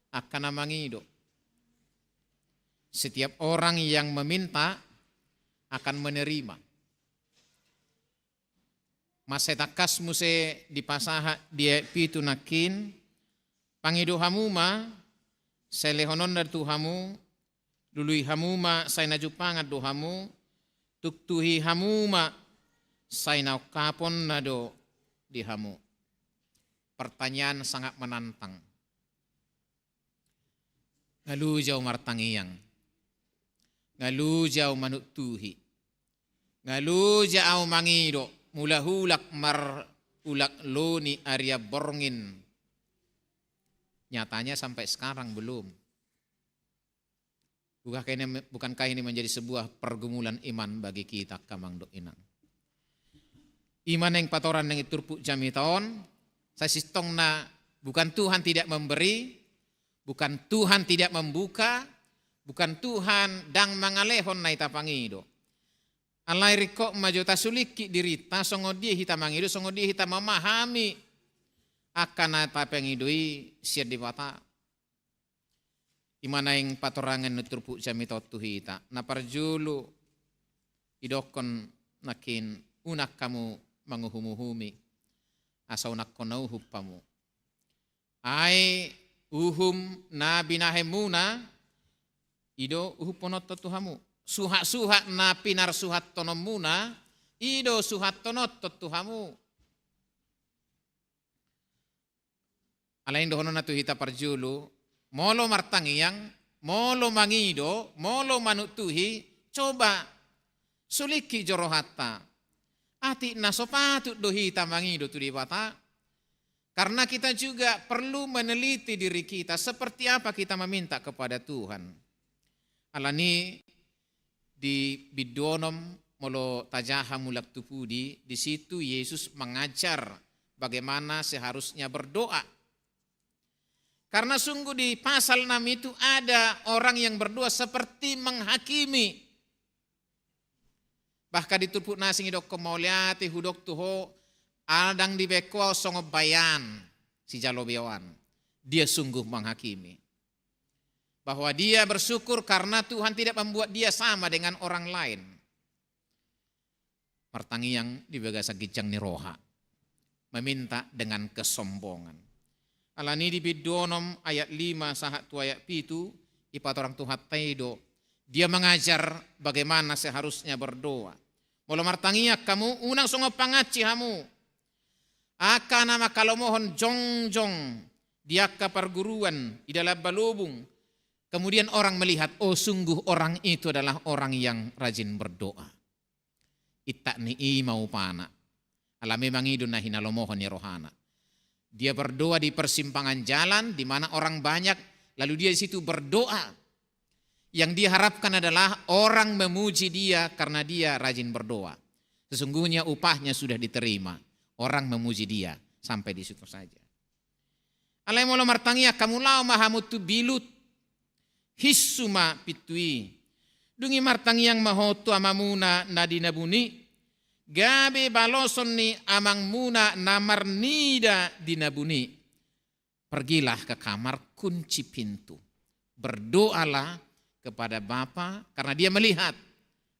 angka na mangido. Setiap orang yang meminta akan menerima. Mansai tangkas muse dipasahat di ayat pitu nangkin, pangido hamu ma, sai lehononna tu hamu, lului hamu ma, sai na jumpangan do hamu, tuktuhi hamu ma, sai na ungkaponna do di hamu. Pertanyaan sangat menantang. Nga loja ahu martangiang. Nga loja ahu manuktuhi. Nga loja ahu mangido, mulak-ulak marulak loni arian borngin. Nyatanya sampai sekarang belum. Bukankah ini, bukankah ini menjadi sebuah pergumulan iman bagi kita, angka amang dohot inang? I ma naeng patorang nang i turpuk jamita on, sai sintongna bukan Tuhan tidak memberi, bukan Tuhan tidak membuka, bukan Tuhan ndang mangalehon na i tapangido. Alai ringkot ma jo tasulingkit dirinta, songon dia hita mangido, songon dia hita mamahami angka na tapangido i sian Debata. I ma naeng patorangan ni turpuk jamita on tu hita. Na parjolo, didokkon nangkin, unang hamu manguhum-uhumi, asa unang hona uhum hamu. Ai uhum na binahenmuna, i do uhumhononton tu hamu. Suhat-suhat na pinarsuhathononmuna, i do suhathononton tu hamu. Alai dohononna tu hita parjolo, molo martangiang, molo mangido, molo manuktuhi, coba sulingkit jo rohanta. Atik na so patut do hita mangido tu Debata, karena kita juga perlu meneliti diri kita, seperti apa kita meminta kepada Tuhan. Alani di bindu onom, molo tajaha mulak tu pudi, di situ Yesus mengajar bagaimana seharusnya berdoa. Karena sungguh di pasal enam itu ada orang yang berdoa seperti menghakimi. Bahkan di turpuk na asing didokkon, mauliate hudok tu ho, ala ndang dibaen ho ahu songon baean sijalo beoan. Dia sungguh menghakimi. Bahwa dia bersyukur karena Tuhan tidak membuat dia sama dengan orang lain. Martangiang di bagasan ginjang ni roha. Meminta dengan kesombongan. Alani di bindu onom ayat lima sahat tu ayat pitu, ipatorang Tuhanta i do. Dia mengajar bagaimana seharusnya berdoa. Molo martangiang hamu, unang songon panganci hamu. Angka na mangkalomohon jongjong di angka parguruan, di dalam balobung. Kemudian orang melihat, oh, sungguh orang itu adalah orang yang rajin berdoa. Intak ni i ma upana. Ala memang i do na hinalomohon ni rohana. Dia berdoa di persimpangan jalan, di mana orang banyak, lalu dia di situ berdoa. Yang dia harapkan adalah orang memuji dia karena dia rajin berdoa. Sesungguhnya upahnya sudah diterima. Orang memuji dia sampai di situ saja. Alai molo martangiang hamu, laho ma hamu tu bilut. Hissu ma pintu i. Dung i martangiang ma ho tu Amamuna na di na buni, gabe baloson ni Amangmuna na marnida di na buni. Pergilah ke kamar, kunci pintu. Berdoalah kepada Bapa, karena Dia melihat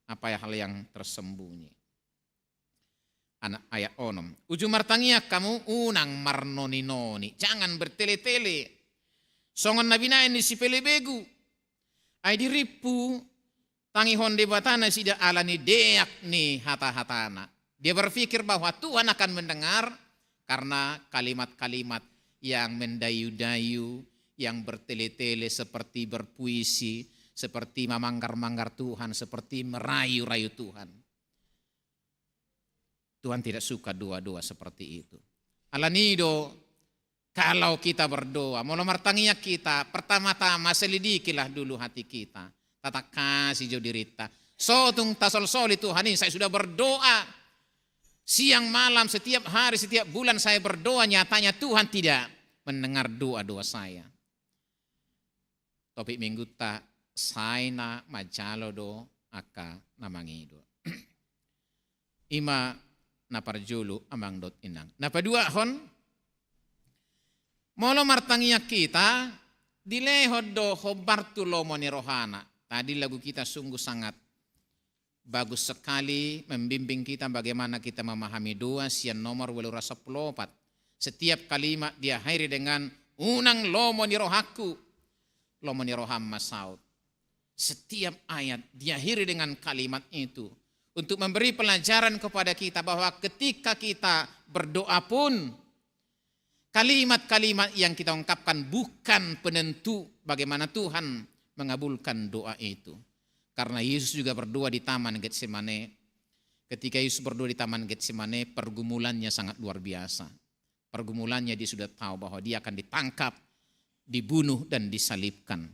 apa hal yang tersembunyi. Anak ayat onom. Uju martangiang hamu, unang marnoninoni, jangan bertele-tele. Songon na binahen ni si Pelebegu. Ai dirimpu tangihon Debata nasida ala ni deak ni hata-hatana. Dia berpikir bahwa Tuhan akan mendengar karena kalimat-kalimat yang mendayu-dayu, yang bertele-tele, seperti berpuisi, seperti mamanggar-manggar Tuhan, seperti merayu-rayu Tuhan. Tuhan tidak suka doa-doa seperti itu. Alani do, kalau kita berdoa, molo martangiang hita, pertama-tama selidikilah dulu hati kita. Tatangkasi jo dirinta. So tung tasolsoli Tuhan i, saya sudah berdoa siang malam, setiap hari, setiap bulan saya berdoa, nyatanya Tuhan tidak mendengar doa-doa saya. Topik minggunta, sai na manjalo do angka na mangido. I ma na parjolo, amang dohot inang. Na paduahon, molo martangiang hita, dilehon do hombar tu lomo ni rohana. Tadi lagu kita sungguh sangat bagus sekali, membimbing kita bagaimana kita memahami doa, sian nomor ualu ratus sampulu opat. Setiap kalimat diakhiri dengan, "Unang lomo ni rohangku, lomo ni roham ma saut." Setiap ayat diakhiri dengan kalimat itu untuk memberi pelajaran kepada kita bahwa ketika kita berdoa pun, kalimat-kalimat yang kita ungkapkan bukan penentu bagaimana Tuhan mengabulkan doa itu. Karena Yesus juga berdoa di Taman Getsemane. Ketika Yesus berdoa di Taman Getsemane, pergumulannya sangat luar biasa. Pergumulannya, dia sudah tahu bahwa dia akan ditangkap, dibunuh, dan disalibkan.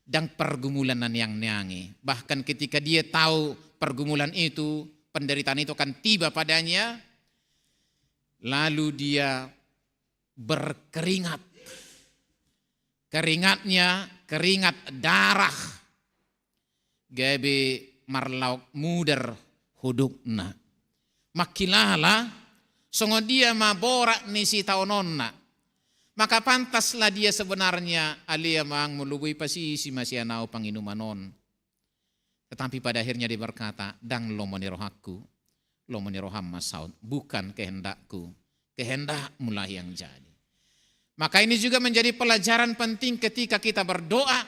Ndang pergumulan na neang-neang i. Bahkan ketika dia tahu pergumulan itu, penderitaan itu akan tiba padanya, lalu dia berkeringat. Keringatnya keringat darah. Gabe marlaok mudar hudukna. Mangkilala songon dia ma borat ni sitaononna. Maka pantaslah dia sebenarnya, ale Amang, molo boi, pasisi ma sian ahu panginuman on. Tetapi pada akhirnya dia berkata, "Ndang lomo ni rohangku, lomo ni roham ma saut, bukan kehendakku, kehendakmulah yang jadi." Maka ini juga menjadi pelajaran penting ketika kita berdoa.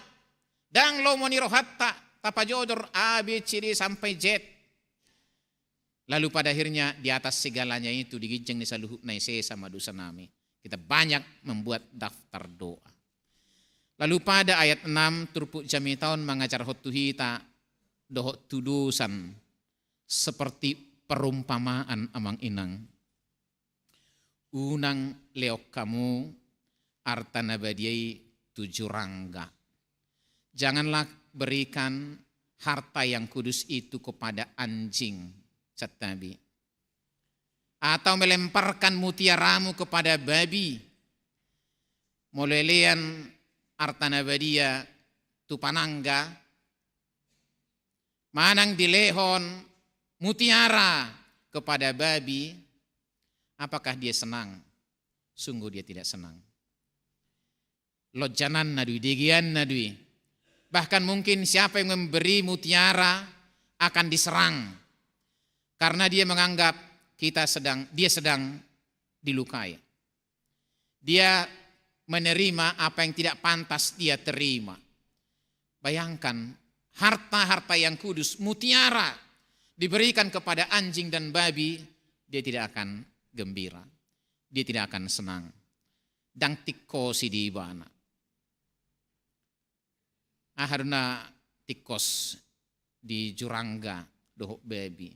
Ndang lomo ni rohanta, tapajojor A, B, C, D sampai Z. Lalu pada akhirnya di atas segalanya itu, di ginjang ni saluhutna i sesa ma dosanami. Kita banyak membuat daftar doa. Lalu pada ayat enam, turpuk jamita on mangajarhon tu hita dohot tudosan seperti perumpamaan, amang inang. Unang lehon hamu arta na badia i tu jurangga. Janganlah berikan harta yang kudus itu kepada anjing, santabi. Atau melemparkan mutiaramu kepada babi. Molo dilean arta na badia tu panangga, manang dilehon mutiara kepada babi, apakah dia senang? Sungguh dia tidak senang. Lonjananna do i, degeanna do i. Bahkan mungkin siapa yang memberi mutiara akan diserang. Karena dia menganggap kita sedang, dia sedang dilukai. Dia menerima apa yang tidak pantas dia terima. Bayangkan, harta-harta yang kudus, mutiara, diberikan kepada anjing dan babi, dia tidak akan gembira. Dia tidak akan senang. Ndang tingkos i di ibana. Aha do na tingkos di jurangga dohot babi?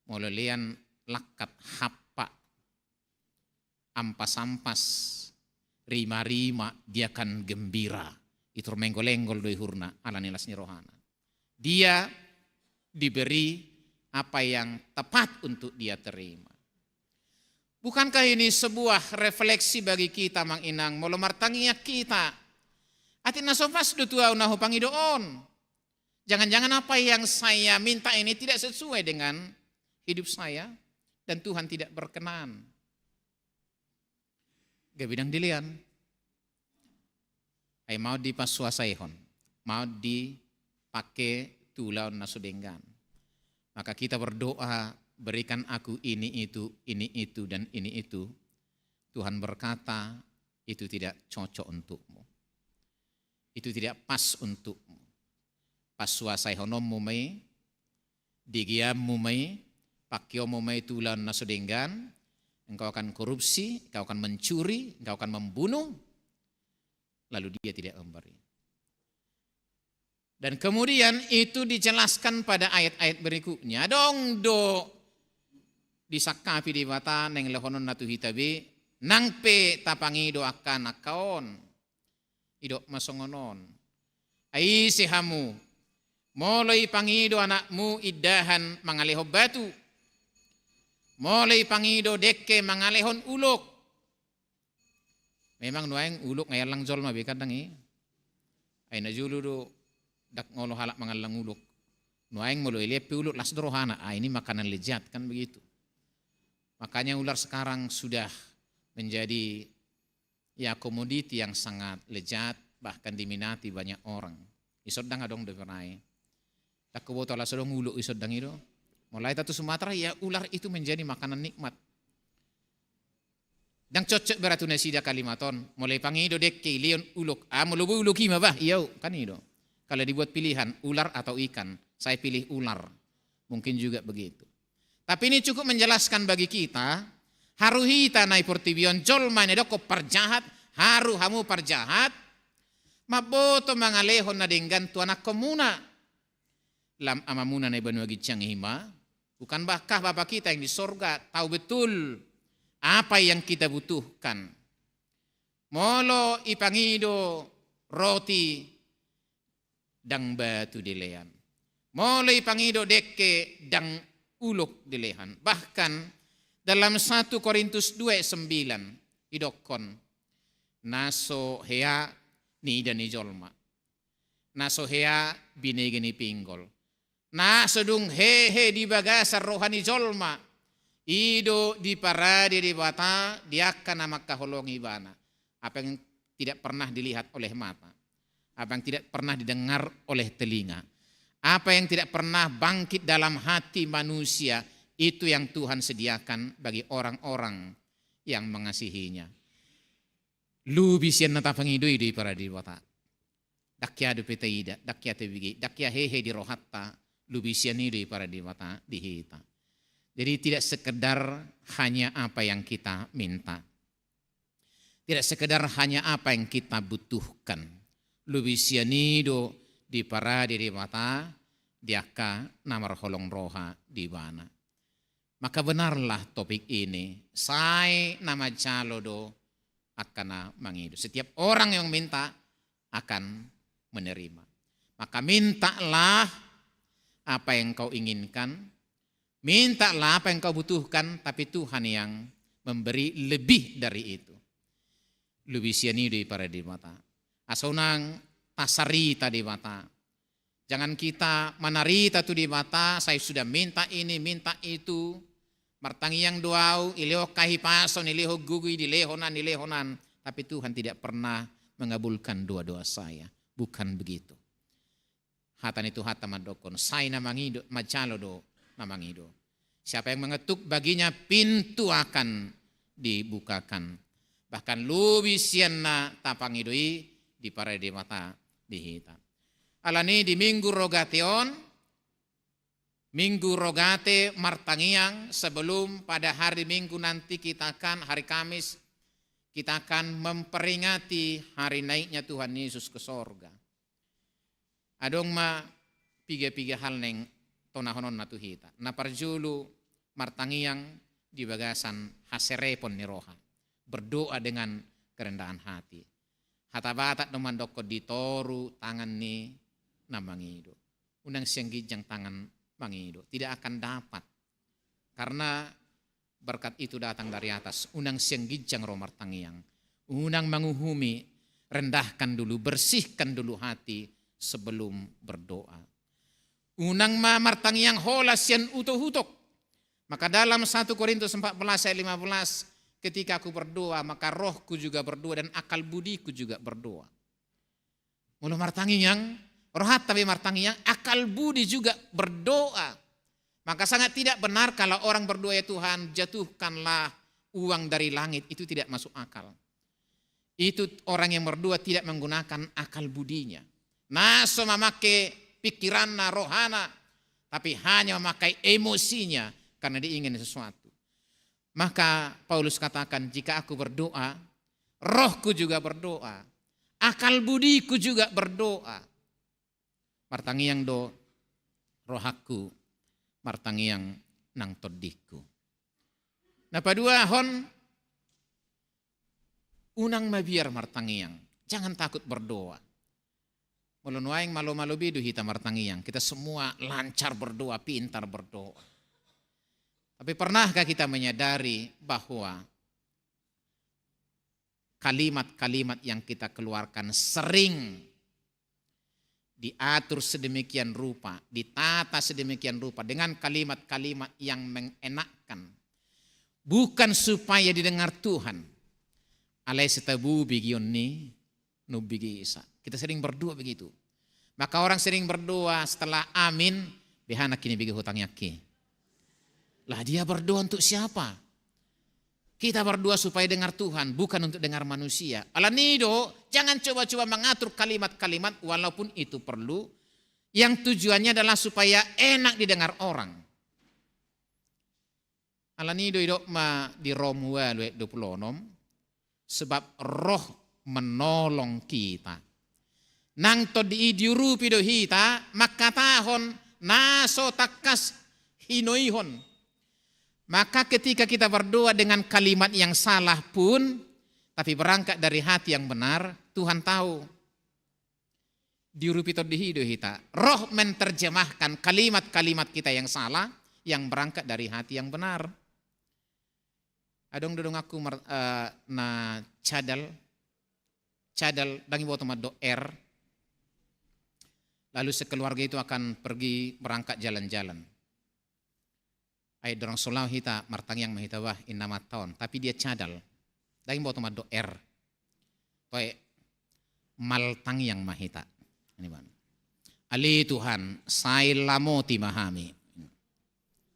Molo dilean langkat, hampa, ampas-ampas, rima-rima, dia akan gembira. I tor menggol-enggol do ihurna ala ni las ni rohana. Dia diberi apa yang tepat untuk dia terima. Bukankah ini sebuah refleksi bagi kita, amang inang, molo martangiang hita? Atik na so pas do tu ahu na hupangido on. Jangan-jangan apa yang saya minta ini tidak sesuai dengan hidup saya dan Tuhan tidak berkenan. Gabe ndang dilean. Ai mau dipasuasaihon, mau dipake tu ulaon na so denggan. Maka kita berdoa, "Berikan aku ini, itu, ini, itu, dan ini, itu." Tuhan berkata, "Itu tidak cocok untukmu. Itu tidak pas untukmu." Pasuasaihononmu ma i, degeanmu ma i, pakeonmu ma i tu ulaon na so denggan, engkau akan korupsi, engkau akan mencuri, engkau akan membunuh, lalu dia tidak memberi. Dan kemudian itu dijelaskan pada ayat-ayat berikutnya. Adong do disangkapi Debata naeng lehononna tu hita be, nang pe tapangido angka na angka on. Didok ma songon on: "Ai ise hamu, molo ipangido anakmu indahan mangalehon batu, molo ipangido dengke mangalehon ulok." Memang nuaeng ulok nga iallang jolma be kan ndang i. Ai na jolo do ndang olo halak mangallang ulok. Nuaeng molo dilean pe ulok las do rohana, "Ah, ini makanan lezat," kan begitu. Makanya ular sekarang sudah menjadi, ya, komoditi yang sangat lezat, bahkan diminati banyak orang. Dison ndang adong dope ra i. Ndang huboto ala so adong ulok dison, ndang i do. Molo hita tu Sumatera, ya, ular itu menjadi makanan nikmat. Ndang cocok berarti tu nasida Kalimantan on. Molo ipangido dengke, dilehon ulok. Ah, molo boi ulok i ma bah, ia, kan i do. Kalau dibuat pilihan, ular atau ikan, saya pilih ular. Mungkin juga begitu. Tapi ini cukup menjelaskan bagi kita, haru hita na di portibi on, jolma na didokkon parjahat, haru hamu parjahat, mamboto mangalehon na denggan tu anakkonmuna. Lam Amamuna na di banua ginjang i ma, bukankah Bapa kita yang di sorga tahu betul apa yang kita butuhkan? Molo ipangido roti, ndang batu dilehon. Molo ipangido dengke, ndang ulok dilehon. Bahkan dalam satu Korintus dua ayat sembilan, didokkon: "Na so hea niida ni jolma, na so hea binege ni pinggol, na so dung hehe di bagasan roha ni jolma, i do diparade Debata di angka na mangkaholongi ibana." Apa yang tidak pernah dilihat oleh mata, apa yang tidak pernah didengar oleh telinga, apa yang tidak pernah bangkit dalam hati manusia, itu yang Tuhan sediakan bagi orang-orang yang mengasihi-Nya. Lobi sian na tapangido i do diparade Debata. Ndang hea dope taida, ndang hea tabege, ndang hea hehe di rohanta, lobi sian i do diparade Debata di hita. Jadi tidak sekedar hanya apa yang kita minta. Tidak sekedar hanya apa yang kita butuhkan. Lobi sian i do diparade Debata di angka na marholong roha di ibana. Maka benarlah topik ini, sai na manjalo do angka na mangido. Setiap orang yang minta akan menerima. Maka mintalah apa yang kau inginkan, mintalah apa yang kau butuhkan, tapi Tuhan yang memberi lebih dari itu. Lobi sian i do i parade Debata. Asa unang tasarita Debata. Jangan kita manarita tu Debata, sai sudah minta ini, minta itu. Martangiang do au, dilehon hahipason, dilehon gogo i, dilehon an, dilehon an. Tapi Tuhan tidak pernah mengabulkan doa-doa saya. Bukan begitu. Hata ni Tuhanta mandokkon, sai na mangido, manjalo do na mangido. Siapa yang mengetuk, baginya pintu akan dibukakan. Bahkan lobi sian na tapangido i, diparade Debata di hita. Alani di Minggu Rogate on, Minggu Rogate martangiang sebelum pada hari Minggu nanti kita akan, hari Kamis, kita akan memperingati hari naiknya Tuhan Yesus ke sorga. Adong ma piga-piga hal naeng tonahononna tu hita. Na parjolo, martangiang di bagasan haserepon ni roha. Berdoa dengan kerendahan hati. Hata Batak do mandokkon, ditoru tangan ni na mangido. Unang sian ginjang tangan mangido. Tidak akan dapat. Karena berkat itu datang dari atas. Unang sian ginjang ro martangiang. Unang manguhumi, rendahkan dulu, bersihkan dulu hati sebelum berdoa. Unang ma martangiang holan sian utok-utok. Maka dalam satu Korintus empat belas ayat lima belas, ketika aku berdoa, maka rohku juga berdoa dan akal budiku juga berdoa. Molo martangiang, rohanta pe martangiang, akal budi juga berdoa. Maka sangat tidak benar kalau orang berdoa, "Ya Tuhan, jatuhkanlah uang dari langit." Itu tidak masuk akal. Itu orang yang berdoa tidak menggunakan akal budinya. Na so mamake pikiranna, rohana, tapi hanya memakai emosinya karena dia ingin sesuatu. Maka Paulus katakan, "Jika aku berdoa, rohku juga berdoa, akal budiku juga berdoa." Martangiang do rohangku, martangiang nang tondingku. Na paduahon, unang mabiar martangiang. Jangan takut berdoa. Molo nuaeng malo-malo be do hita martangiang, kita semua lancar berdoa, pintar berdoa. Tapi pernahkah kita menyadari bahwa kalimat-kalimat yang kita keluarkan sering diatur sedemikian rupa, ditata sedemikian rupa dengan kalimat-kalimat yang mengenakkan, bukan supaya didengar Tuhan, alai sai tabo begeon ni na umbegesa. Kita sering berdoa begitu. Maka orang sering berdoa setelah amin, "Beha nangkin ibege ho tangiangki?" Lah, dia berdoa untuk siapa? Kita berdoa supaya dengar Tuhan, bukan untuk dengar manusia. Alani do, jangan coba-coba mengatur kalimat-kalimat, walaupun itu perlu, yang tujuannya adalah supaya enak didengar orang. Alani do didok ma di Rom ualu ayat dua pulu onom, sebab Roh menolong kita. Nang tondi i diurupi do hita mangkatahon na so tangkas hinoihon. Maka ketika kita berdoa dengan kalimat yang salah pun, tapi berangkat dari hati yang benar, Tuhan tahu. Diurupi tondi i do hita. Roh menerjemahkan kalimat-kalimat kita yang salah, yang berangkat dari hati yang benar. Adong do donganku mar-, eh, na cadal, cadal, ndang diboto mandok R. Lalu sekeluarga itu akan pergi berangkat jalan-jalan. Ai dorang so laho hita, martangiang ma hita, bah, inna mata on. Tapi dia cadal. Ndang diboto mandok R. Toe, martangiang ma hita. Ini, Bang. Ale Tuhan, sai lamoti ma hami.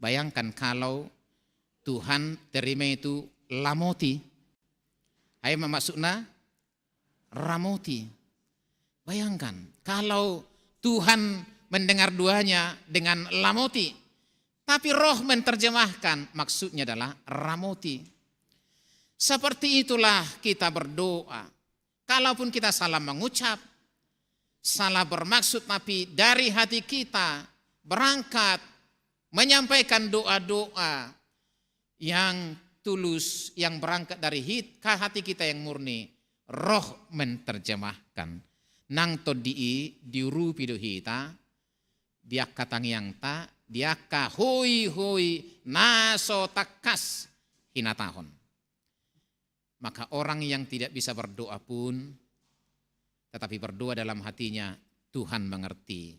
Bayangkan kalau Tuhan terima itu lamoti. Ai ma maksudna? Ramoti. Bayangkan, kalau Tuhan mendengar doanya dengan lamoti, tapi Roh menerjemahkan, maksudnya adalah ramoti. Seperti itulah kita berdoa. Kalaupun kita salah mengucap, salah bermaksud, tapi dari hati kita berangkat menyampaikan doa-doa, yang tulus, yang berangkat dari hit-, ka-, hati kita yang murni, Roh menerjemahkan. Nang tondi i diurupi do hita, di angka tangiangta, di angka hoihoi na so tangkas hinatahon. Maka orang yang tidak bisa berdoa pun, tetapi berdoa dalam hatinya, Tuhan mengerti,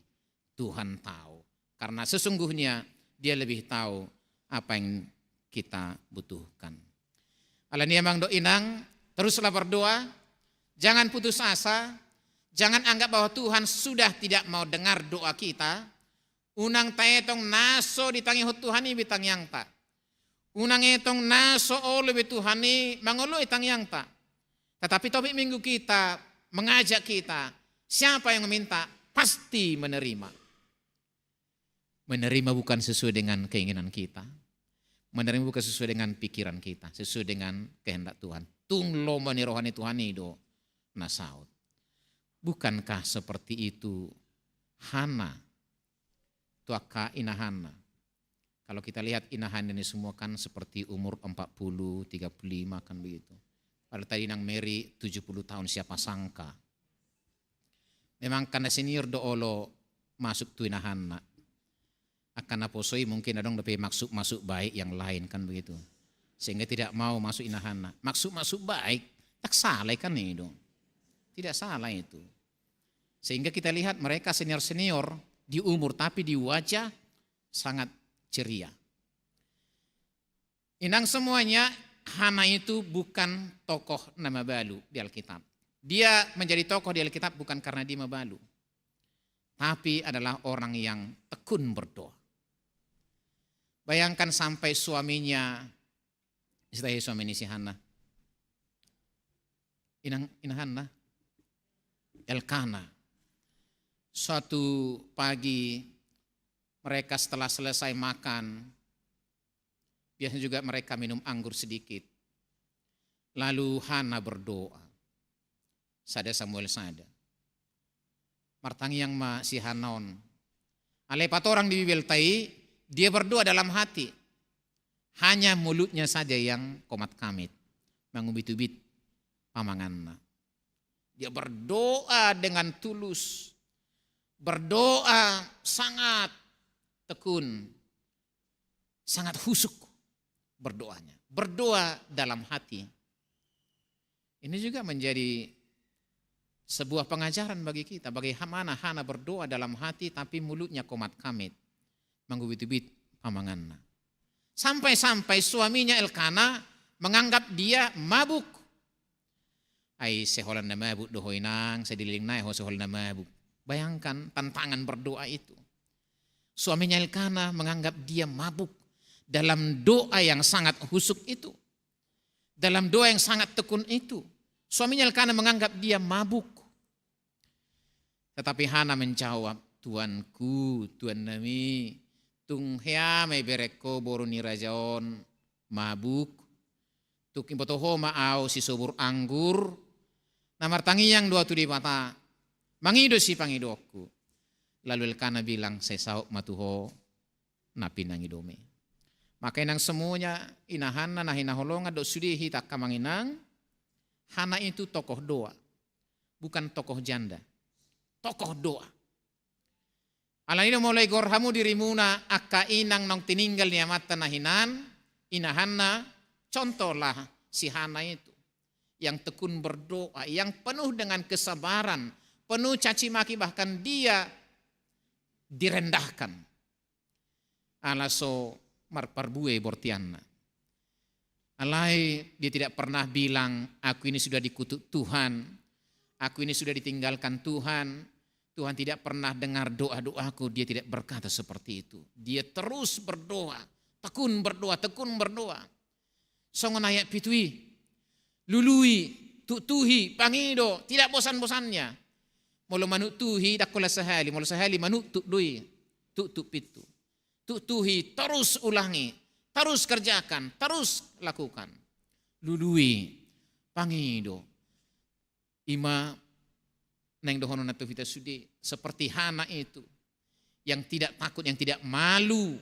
Tuhan tahu. Karena sesungguhnya Dia lebih tahu apa yang kita butuhkan. Alani i, amang dohot inang, teruslah berdoa, jangan putus asa, jangan anggap bahwa Tuhan sudah tidak mau dengar doa kita. Unang taetong na so ditangihon Tuhan i be tangiangta. Unang etong na so olo be Tuhan i mangoloi tangiangta. Tetapi topik minggu kita mengajak kita, siapa yang meminta, pasti menerima. Menerima bukan sesuai dengan keinginan kita. Menerima bukan sesuai dengan pikiran kita, sesuai dengan kehendak Tuhan. Tung lomo ni roha ni Tuhan i do na saut. Bukankah seperti itu Hana? Tu angka ina Hana. Kalau kita lihat ina Hana ini semua kan seperti umur empat puluh, tiga puluh lima kan begitu. Padahal tadi nang Mary tujuh puluh tahun, siapa sangka. Memang angka na senior do olo masuk tu ina Hana. Angka na poso i mungkin adong dope maksud-maksud baik yang lain kan begitu. Sehingga tidak mau masuk ina Hana. Maksud-maksud baik, tak salah kan itu. Tidak salah itu. Sehingga kita lihat mereka senior-senior di umur, tapi di wajah sangat ceria. Inang semuanya, Hana itu bukan tokoh na mabalu di Alkitab. Dia menjadi tokoh di Alkitab bukan karena dia mabalu, tapi adalah orang yang tekun berdoa. Bayangkan sampai suaminya, istilahnya suami ni si Hana, inang, ina Hana, Elkana. Suatu pagi mereka setelah selesai makan, biasanya juga mereka minum anggur sedikit. Lalu Hana berdoa. Sada Samuel sada. Martangiang ma si Hana on. Alai patorang di Bibelta i, dia berdoa dalam hati. Hanya mulutnya saja yang komat-kamit, mangubit-ubit pamanganna. Dia berdoa dengan tulus, berdoa sangat tekun, sangat husuk berdoanya. Berdoa dalam hati. Ini juga menjadi sebuah pengajaran bagi kita, bagaimana Hana berdoa dalam hati tapi mulutnya komat-kamit, mangubit-ubit pamanganna. Sampai-sampai suaminya Elkana menganggap dia mabuk. Ai sai holan na mabuk do ho inang, sai dileleng nai ho sai holan na mabuk. Bayangkan tantangan berdoa itu. Suaminya Elkana menganggap dia mabuk dalam doa yang sangat husuk itu. Dalam doa yang sangat tekun itu, suaminya Elkana menganggap dia mabuk. Tetapi Hana menjawab, "Tuanku, tuan nami, tung hea ma iberengko boru ni raja on mabuk. Tung iboto ho ma au sisobur anggur." Na martangiang do au tu Debata, mangido sipangidoonku. Lalu Elkana bilang, "Sai saut ma tu ho na pinangidomi." Maka inang semuanya, ina Hana na hinaholongan dohot sude hita angka amang inang, Hana itu tokoh doa, bukan tokoh janda, tokoh doa. Alani do molo igor hamu dirimuna angka inang naung tininggal ni amanta na hinan, ina Hana, contohlah si Hana itu yang tekun berdoa, yang penuh dengan kesabaran, penuh caci maki, bahkan dia direndahkan. Ala so marparbue bortianna. Alai dia tidak pernah bilang, "Aku ini sudah dikutuk Tuhan, aku ini sudah ditinggalkan Tuhan, Tuhan tidak pernah dengar doa-doaku." Dia tidak berkata seperti itu. Dia terus berdoa, tekun berdoa, tekun berdoa. Songon ayat pitu i, lului, tuktuhi, pangido, tidak bosan-bosannya. Molo manuktuhi, ndang holan sahali, molo sahali manuktuk do i, tuktuk pintu. Tuktuhi, terus ulangi, terus kerjakan, terus lakukan. Lului, pangido. Ima naeng dohononna tu hita sude, seperti Hana itu, yang tidak takut, yang tidak malu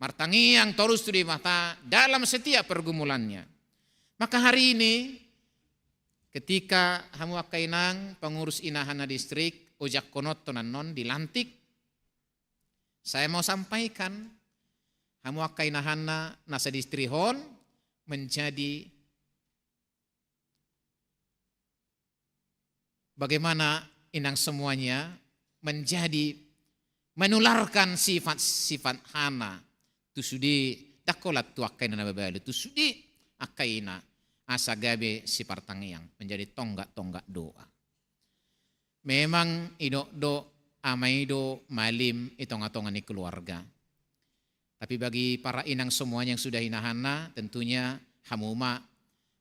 martangiang torus tu Debata dalam setiap pergumulannya. Maka hari ini, ketika hamu angka inang pengurus Inahana Distrik, ojak konoton annon dilantik, saya mau sampaikan, hamu angka inahana na sadistrik on menjadi bagaimana inang semuanya menjadi menularkan sifat-sifat Hana tu sude, dang holan tu angka ina na mabalu, tu sude angka ina, asa gabe sipartangiang, menjadi tonggak-tonggak doa. Memang idok do ama i do malim i tonga-tonga ni keluarga. Tapi bagi para inang semuanya yang sudah inahana, tentunya hamu ma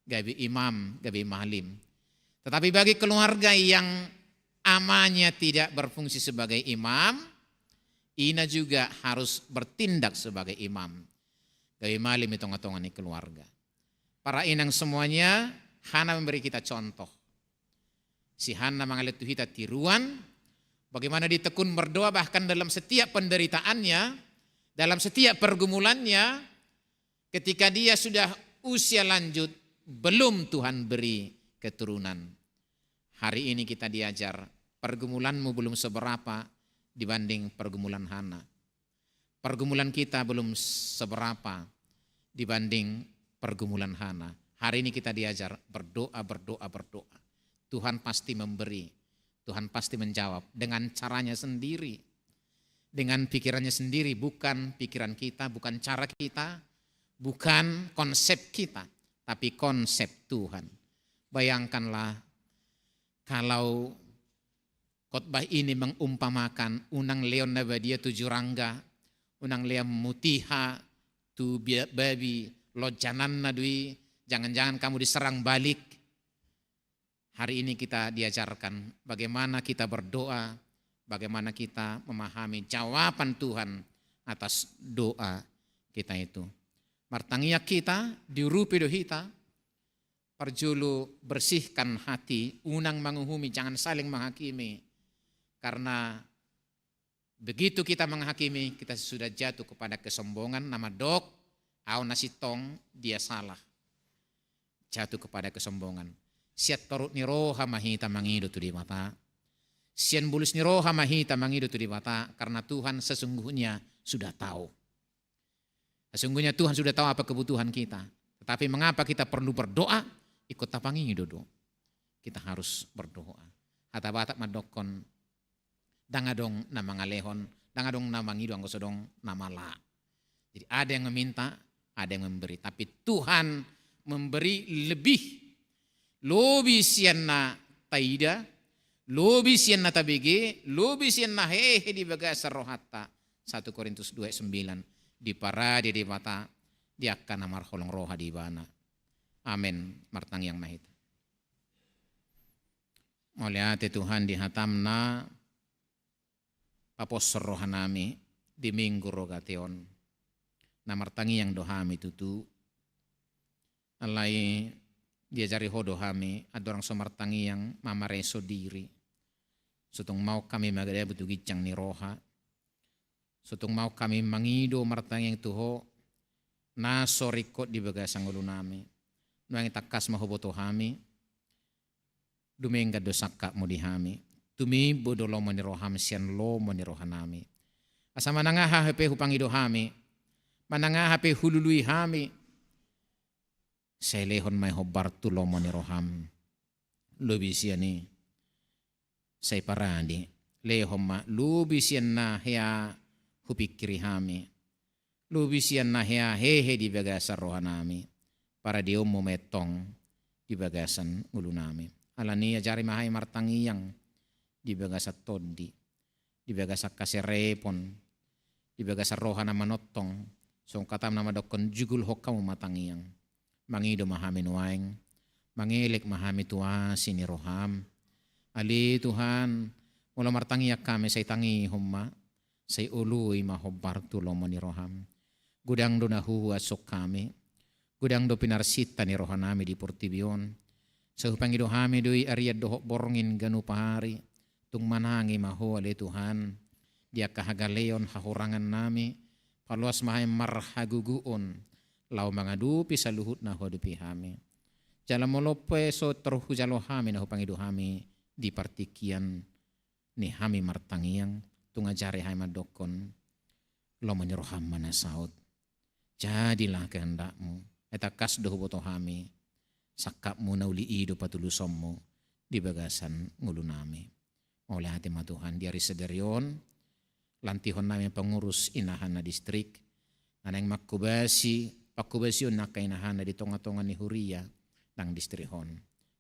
gabe imam, gabe malim. Tetapi bagi keluarga yang amanya tidak berfungsi sebagai imam, ina juga harus bertindak sebagai imam, gabe malim i tonga-tonga ni keluarga. Para inang semuanya, Hana memberi kita contoh. Si Hana mangalehon tu hita tiruan, bagaimana dia tekun berdoa bahkan dalam setiap penderitaannya, dalam setiap pergumulannya, ketika dia sudah usia lanjut, belum Tuhan beri keturunan. Hari ini kita diajar, pergumulanmu belum seberapa dibanding pergumulan Hana. Pergumulan kita belum seberapa dibanding pergumulan Hana. Hari ini kita diajar berdoa, berdoa, berdoa. Tuhan pasti memberi, Tuhan pasti menjawab dengan caranya sendiri, dengan pikirannya sendiri, bukan pikiran kita, bukan cara kita, bukan konsep kita, tapi konsep Tuhan. Bayangkanlah kalau khotbah ini mengumpamakan unang lehon na badia tu jurangga, unang lehon mutiha tu bia-, babi, lonjananna do i, jangan-jangan kamu diserang balik. Hari ini kita diajarkan bagaimana kita berdoa, bagaimana kita memahami jawaban Tuhan atas doa kita itu. Martangiang hita, diurupi do hita, parjolo bersihkan hati, unang manguhumi, jangan saling menghakimi. Karena begitu kita menghakimi, kita sudah jatuh kepada kesombongan, na mandok, au na sintong, dia salah. Jatuh kepada kesombongan. Sian torop ni roha ma hita mangido tu Debata. Sian bolus ni roha ma hita mangido tu Debata, karena Tuhan sesungguhnya sudah tahu. Sesungguhnya Tuhan sudah tahu apa kebutuhan kita. Tetapi mengapa kita perlu berdoa? Ingkon tapangido do. Kita harus berdoa. Hata Batak mandokkon, dang adong na mangalehon, dang adong na mangido anggo so adong na mala. Jadi ada yang meminta, ada yang memberi. Tapi Tuhan memberi lebih. Lobi sian na taida, lobi sian na tabege, lobi sian na hehe di bagasan rohanta. Satu Korintus dua ayat sembilan. Diparade Debata di angka na marholong roha di Ibana. Amen. Martangiang ma hita. Mauliate Tuhan di hataM na paposhon rohanami di Minggu Rogate on. Na martangiang do hami tutu. Alai diajari Ho do hami, andorang so martangiang, mamareso diri. So tung maok hami magadabu tu ginjang ni roha. So tung maok hami mangido martangiang tu Ho, na so ringkot di bagasan ngolunami. Nuaeng tangkas ma huboto hami, dumenggan do sangkapMu di hami. Tumimbo do lomo ni rohaM sian lomo ni rohanami. Asa manang aha pe hupangido hami, manang aha pe hulului hami, sai lehon ma i hombar tu lomo ni rohaM. Lobi sian i, sai parade, lehon ma lobi sian na hea hupingkiri hami. Lobi sian na hea hehe di bagasan rohanami, paradehonMu ma i antong di bagasan ngolunami. Alani i ajari ma hami martangiang di bagasan tondi, di bagasan haserepon, di bagasan roha na manongtong, songon hataM na mandokkon jugulhon hamu ma tangiang. Mangido ma hami nuaeng, mangelek ma hami tu asi ni rohaM. Ale Tuhan, molo martangiang hami sai tangihon ma, sai oloi ma hombar tu lomo ni rohaM. Godang do na huhuashon hami, godang do pinarsinta ni rohanami di portibi on. Sai hupangido hami do i arian dohot borngin ganup ari, tung manangi ma Ho ale Tuhan, di angka hagaleon hahurangannami, Parluas ma hami marhagogoon laho mangadopi saluhut na huadopi hami. Jala molo pe so torus hujalo hami na hupangido hami di partingkian ni hami martangiang, tung ajari hami mandokkon, lomo ni roham ma na saut. Jadilah kehendakmu. Ai tangkas do huboto hami, sangkapmu na uli i do patulusonmu di bagasan ngolunami. Mauliate ma Tuhan, di ari sadari on, lantihon nami pengurus inahan na distrik, na naeng manghobasi, panghobasion ni angka inahan na di tonga-tonga ni huria nang distrik on.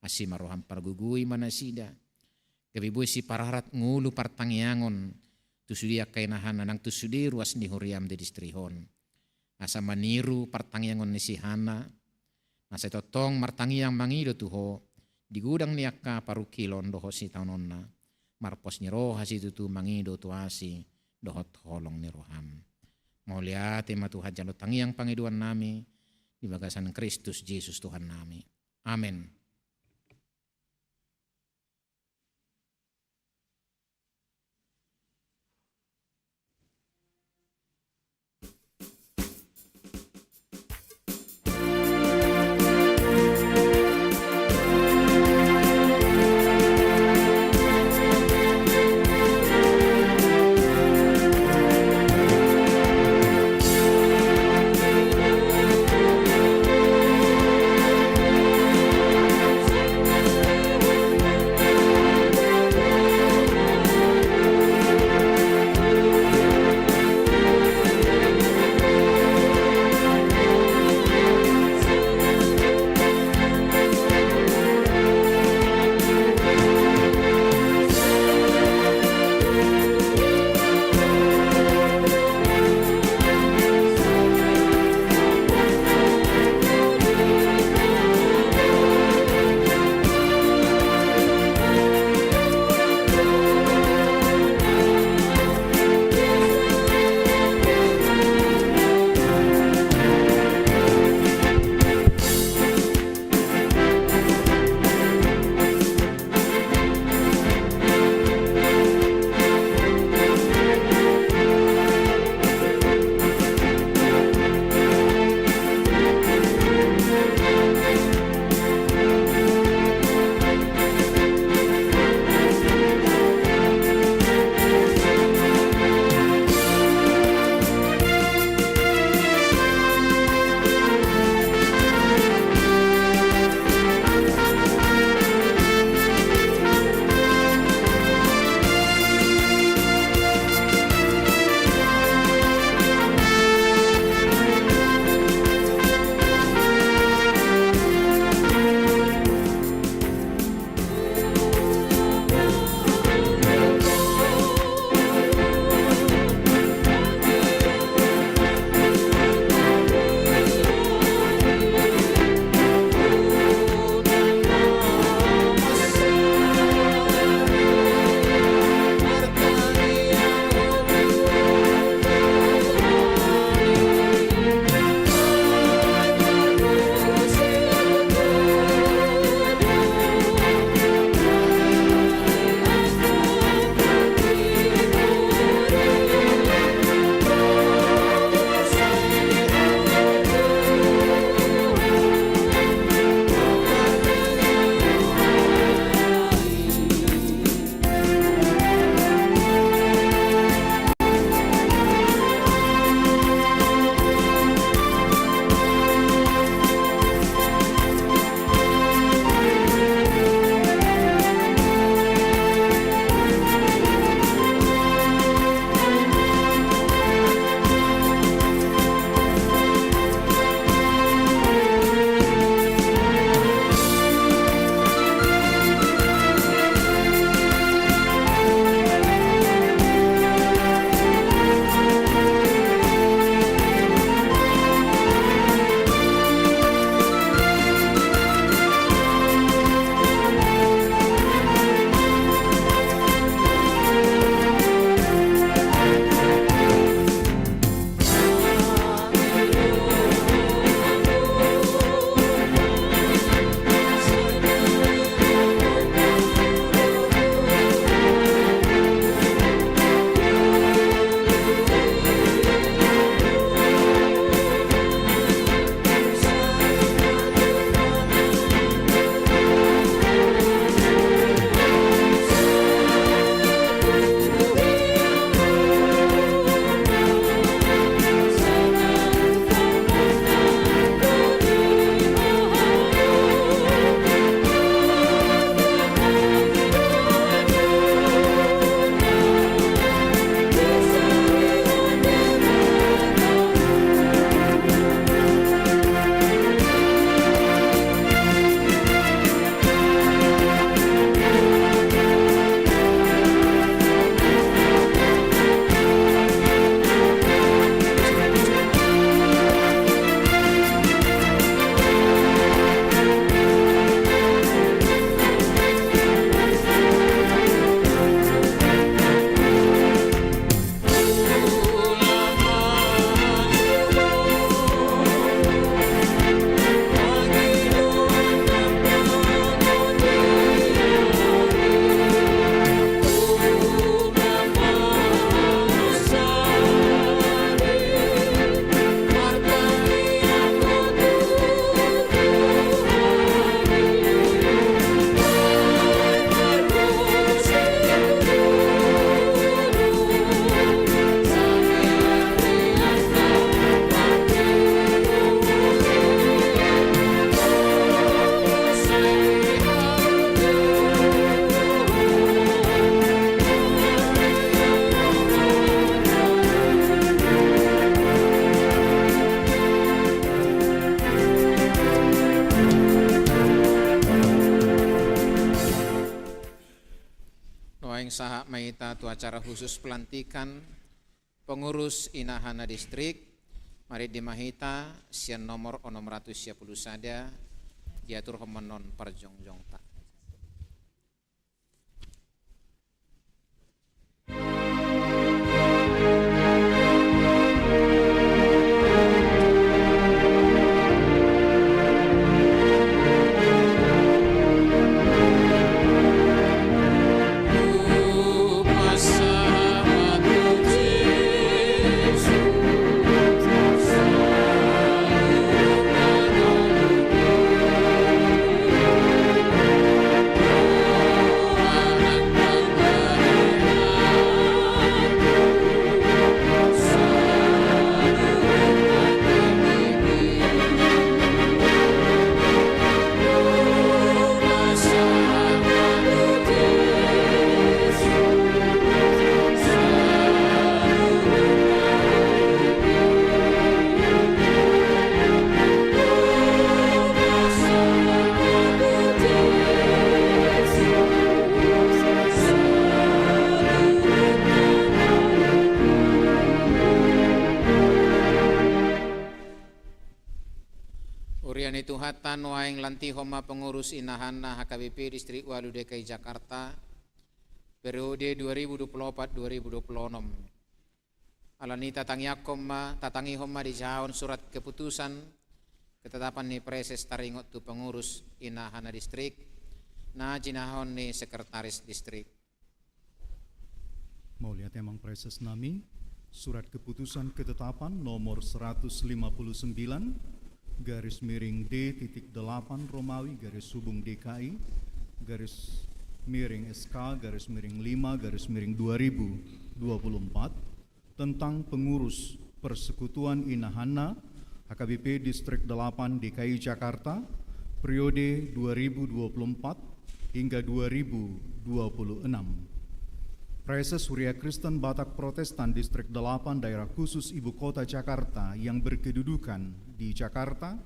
Asi ma roham, pargogoi ma nasida. Gabe boi sipararat ngolu partangiangon tu sude angka inahan na nang tu sude ruas ni huriam di distrik on. Asa maniru partangiangon ni si Hana, na sai tongtong martangiang mangido tu Ho di godang ni angka parungkilon dohot sitaononna, marpos ni roha situtu mangido tu asi dohot holong ni roham. Mauliate ma Tuhan, jalo tangiang pangidoan nami di bagasan Kristus Jesus Tuhan nami. Amen. Nuaeng sahat ma hita tu acara khusus pelantikan pengurus Ina Hana Distrik, marende ma hita sian nomor onom ratus sia pulu sada, diaturhon ma annon parjongjongta. Huria ni Tuhanta, nuaeng lantihon ma pengurus Ina Hana H K B P Distrik Ualu D K I Jakarta, periode dua ribu dua puluh opat dua ribu dua puluh onom. Alani i, tatangihon ma, tatangihon ma dijahaon surat keputusan ketetapan ni Praeses taringot tu pengurus Ina Hana Distrik, na jinahahon ni Sekretaris Distrik. Mauliate, Amang Praeses nami. Surat keputusan ketetapan nomor seratus lima puluh sembilan garis miring D titik delapan Romawi garis hubung D K I garis miring S K garis miring lima garis miring dua ribu dua puluh empat tentang pengurus Persekutuan Ina Hana H K B P Distrik delapan D K I Jakarta periode dua ribu dua puluh empat hingga dua ribu dua puluh enam. Praeses Huria Kristen Batak Protestan Distrik delapan Daerah Khusus Ibu Kota Jakarta yang berkedudukan di Jakarta,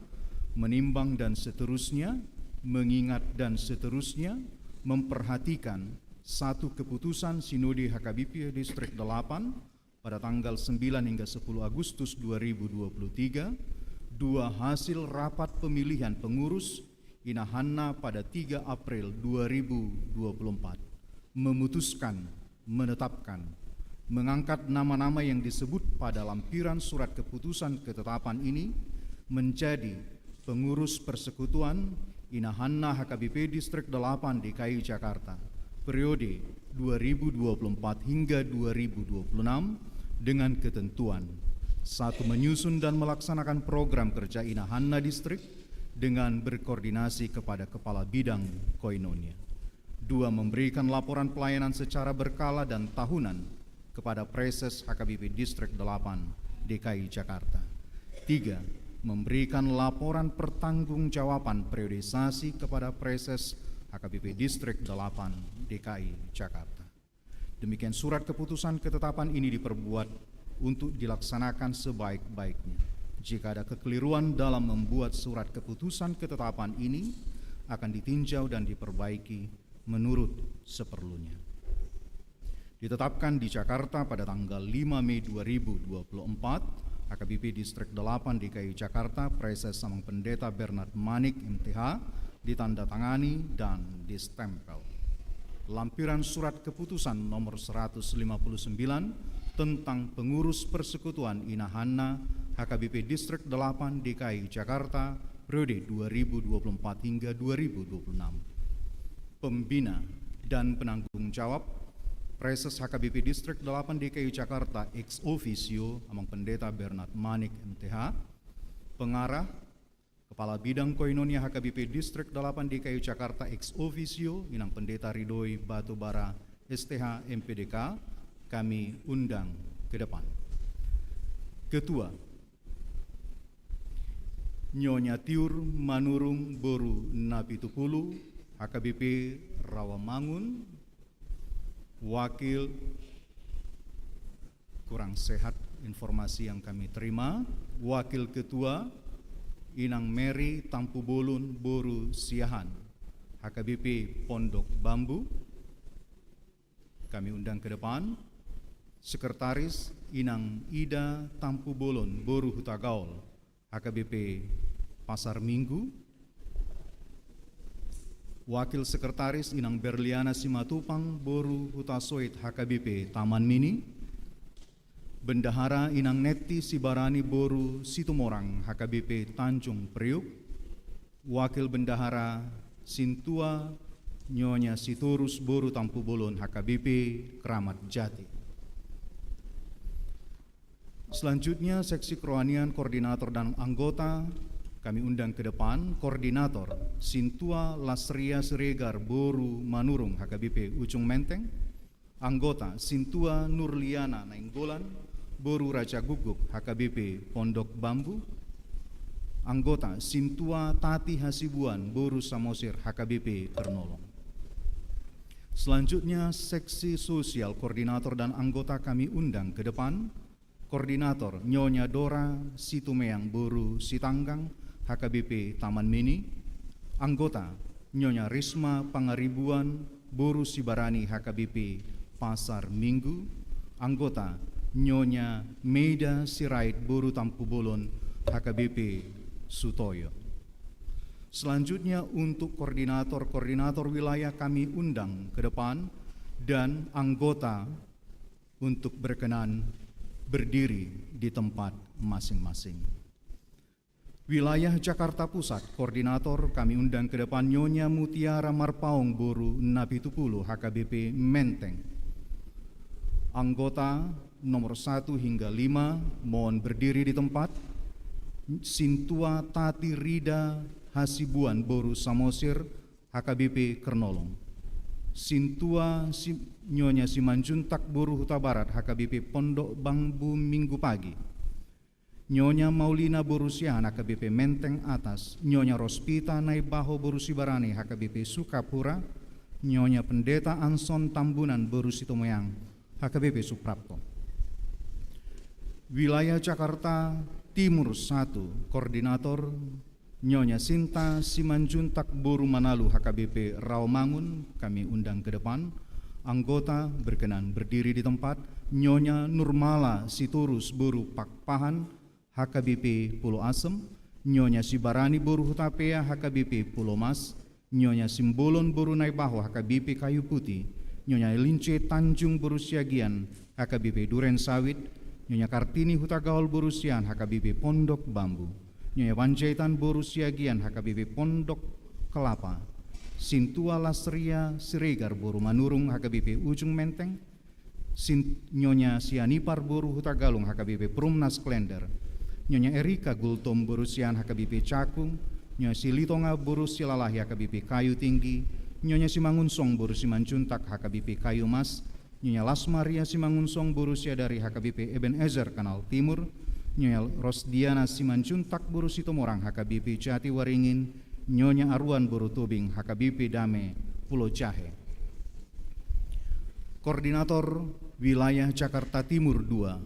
menimbang dan seterusnya, mengingat dan seterusnya, memperhatikan satu, keputusan Sinode H K B P Distrik delapan pada tanggal sembilan hingga sepuluh Agustus dua ribu dua puluh tiga, dua, hasil rapat pemilihan pengurus Ina Hana pada tiga April dua ribu dua puluh empat, memutuskan, menetapkan, mengangkat nama-nama yang disebut pada lampiran surat keputusan ketetapan ini menjadi pengurus Persekutuan Ina Hana H K B P Distrik delapan D K I Jakarta periode dua ribu dua puluh empat hingga dua ribu dua puluh enam dengan ketentuan: satu, menyusun dan melaksanakan program kerja Ina Hana Distrik dengan berkoordinasi kepada Kepala Bidang Koinonia. Dua, memberikan laporan pelayanan secara berkala dan tahunan kepada Praeses H K B P Distrik delapan D K I Jakarta. Tiga, memberikan laporan pertanggungjawaban periodisasi kepada Praeses H K B P Distrik delapan D K I Jakarta. Demikian surat keputusan ketetapan ini diperbuat untuk dilaksanakan sebaik-baiknya. Jika ada kekeliruan dalam membuat surat keputusan ketetapan ini, akan ditinjau dan diperbaiki menurut seperlunya. Ditetapkan di Jakarta pada tanggal lima Mei dua ribu dua puluh empat, H K B P Distrik delapan D K I Jakarta, Praeses Amang Pendeta Bernard Manik, M T H, ditandatangani dan distempel. Lampiran surat keputusan nomor seratus lima puluh sembilan tentang pengurus Persekutuan Ina Hana H K B P Distrik delapan D K I Jakarta periode dua ribu dua puluh empat hingga dua ribu dua puluh enam. Pembina dan penanggung jawab Praeses H K B P Distrik delapan D K I Jakarta ex officio, Amang Pendeta Bernard Manik, M T H. Pengarah, Kepala Bidang Koinonia H K B P Distrik delapan D K I Jakarta ex officio, Inang Pendeta Ridhoi Batubara, S T H, M P D K, kami undang ke depan. Ketua, Nyonya Tiur Manurung boru Napitupulu, H K B P Rawamangun. Wakil, kurang sehat informasi yang kami terima. Wakil Ketua, Inang Mary Tampubolon boru Siahaan, H K B P Pondok Bambu. Kami undang ke depan Sekretaris Inang Ida Tampubolon, boru Hutagaol, H K B P Pasar Minggu. Wakil Sekretaris Inang Berliana Simatupang, boru Hutasoit, H K B P Taman Mini. Bendahara Inang Netti Sibarani, boru Situmorang, H K B P Tanjung Priuk. Wakil Bendahara Sintua Nyonya Sitorus, boru Tampubolon, H K B P Kramat Jati. Selanjutnya, seksi kerohanian, koordinator dan anggota kami undang ke depan. Koordinator, Sintua Lasria Siregar, boru Manurung, H K B P Ujung Menteng. Anggota, Sintua Nurliana Nainggolan, boru Raja Guguk, H K B P Pondok Bambu. Anggota, Sintua Tati Hasibuan, boru Samosir, H K B P Kernolong. Selanjutnya, seksi sosial, koordinator dan anggota kami undang ke depan. Koordinator, Nyonya Dora Situmeang, boru Sitanggang, H K B P Taman Mini. Anggota, Nyonya Risma Pangaribuan, boru Sibarani, H K B P Pasar Minggu. Anggota, Nyonya Meida Sirait, boru Tampubolon, H K B P Sutoyo. Selanjutnya, untuk koordinator-koordinator wilayah kami undang ke depan dan anggota untuk berkenan berdiri di tempat masing-masing. Wilayah Jakarta Pusat, koordinator kami undang ke depan Nyonya Mutiara Marpaung, boru Napitupulu, H K B P Menteng. Anggota nomor satu hingga lima mohon berdiri di tempat. Sintua Tati Rida Hasibuan, boru Samosir, H K B P Kernolong. Sintua si, Nyonya Simanjuntak, boru Hutabarat, H K B P Pondok Bambu, Minggu Pagi. Nyonya Maulina, boru Siahaan, H K B P Menteng Atas. Nyonya Rospita Naibaho, boru Sibarani, H K B P Sukapura. Nyonya Pendeta Anson Tambunan, boru Situmeang, H K B P Suprapto. Wilayah Jakarta Timur satu, koordinator Nyonya Sinta Simanjuntak, boru Manalu, H K B P Rawamangun, kami undang ke depan. Anggota berkenan berdiri di tempat. Nyonya Nurmala Sitorus, boru Pakpahan, H K B P Pulo Asem. Nyonya Sibarani, boru Hutapea, H K B P Pulo Mas. Nyonya Simbolon, boru Naibaho, H K B P Kayu Putih. Nyonya Lince Tanjung, boru Siagian, H K B P Duren Sawit. Nyonya Kartini Hutagaol, boru Siahaan, H K B P Pondok Bambu. Nyonya Panjaitan, boru Siagian, H K B P Pondok Kelapa. Sintua Lasria Siregar, boru Manurung, H K B P Ujung Menteng. Sin, Nyonya Sianipar, boru Hutagalung, H K B P Perumnas Klender. Nyonya Erika Gultom, boru Siahaan, H K B P Cakung. Nyonya Silitonga, boru Silalahi, H K B P Kayu Tinggi. Nyonya Simangunsong, boru Simanjuntak, H K B P Kayu Mas. Nyonya Las Maria Simangunsong, boru Siadari, H K B P Ebenezer Kanal Timur. Nyonya Rosdiana Simanjuntak, boru Situmorang, H K B P Jatiwaringin. Nyonya Aruan, boru Tobing, H K B P Dame Pulo Jahe. Koordinator Wilayah Jakarta Timur dua,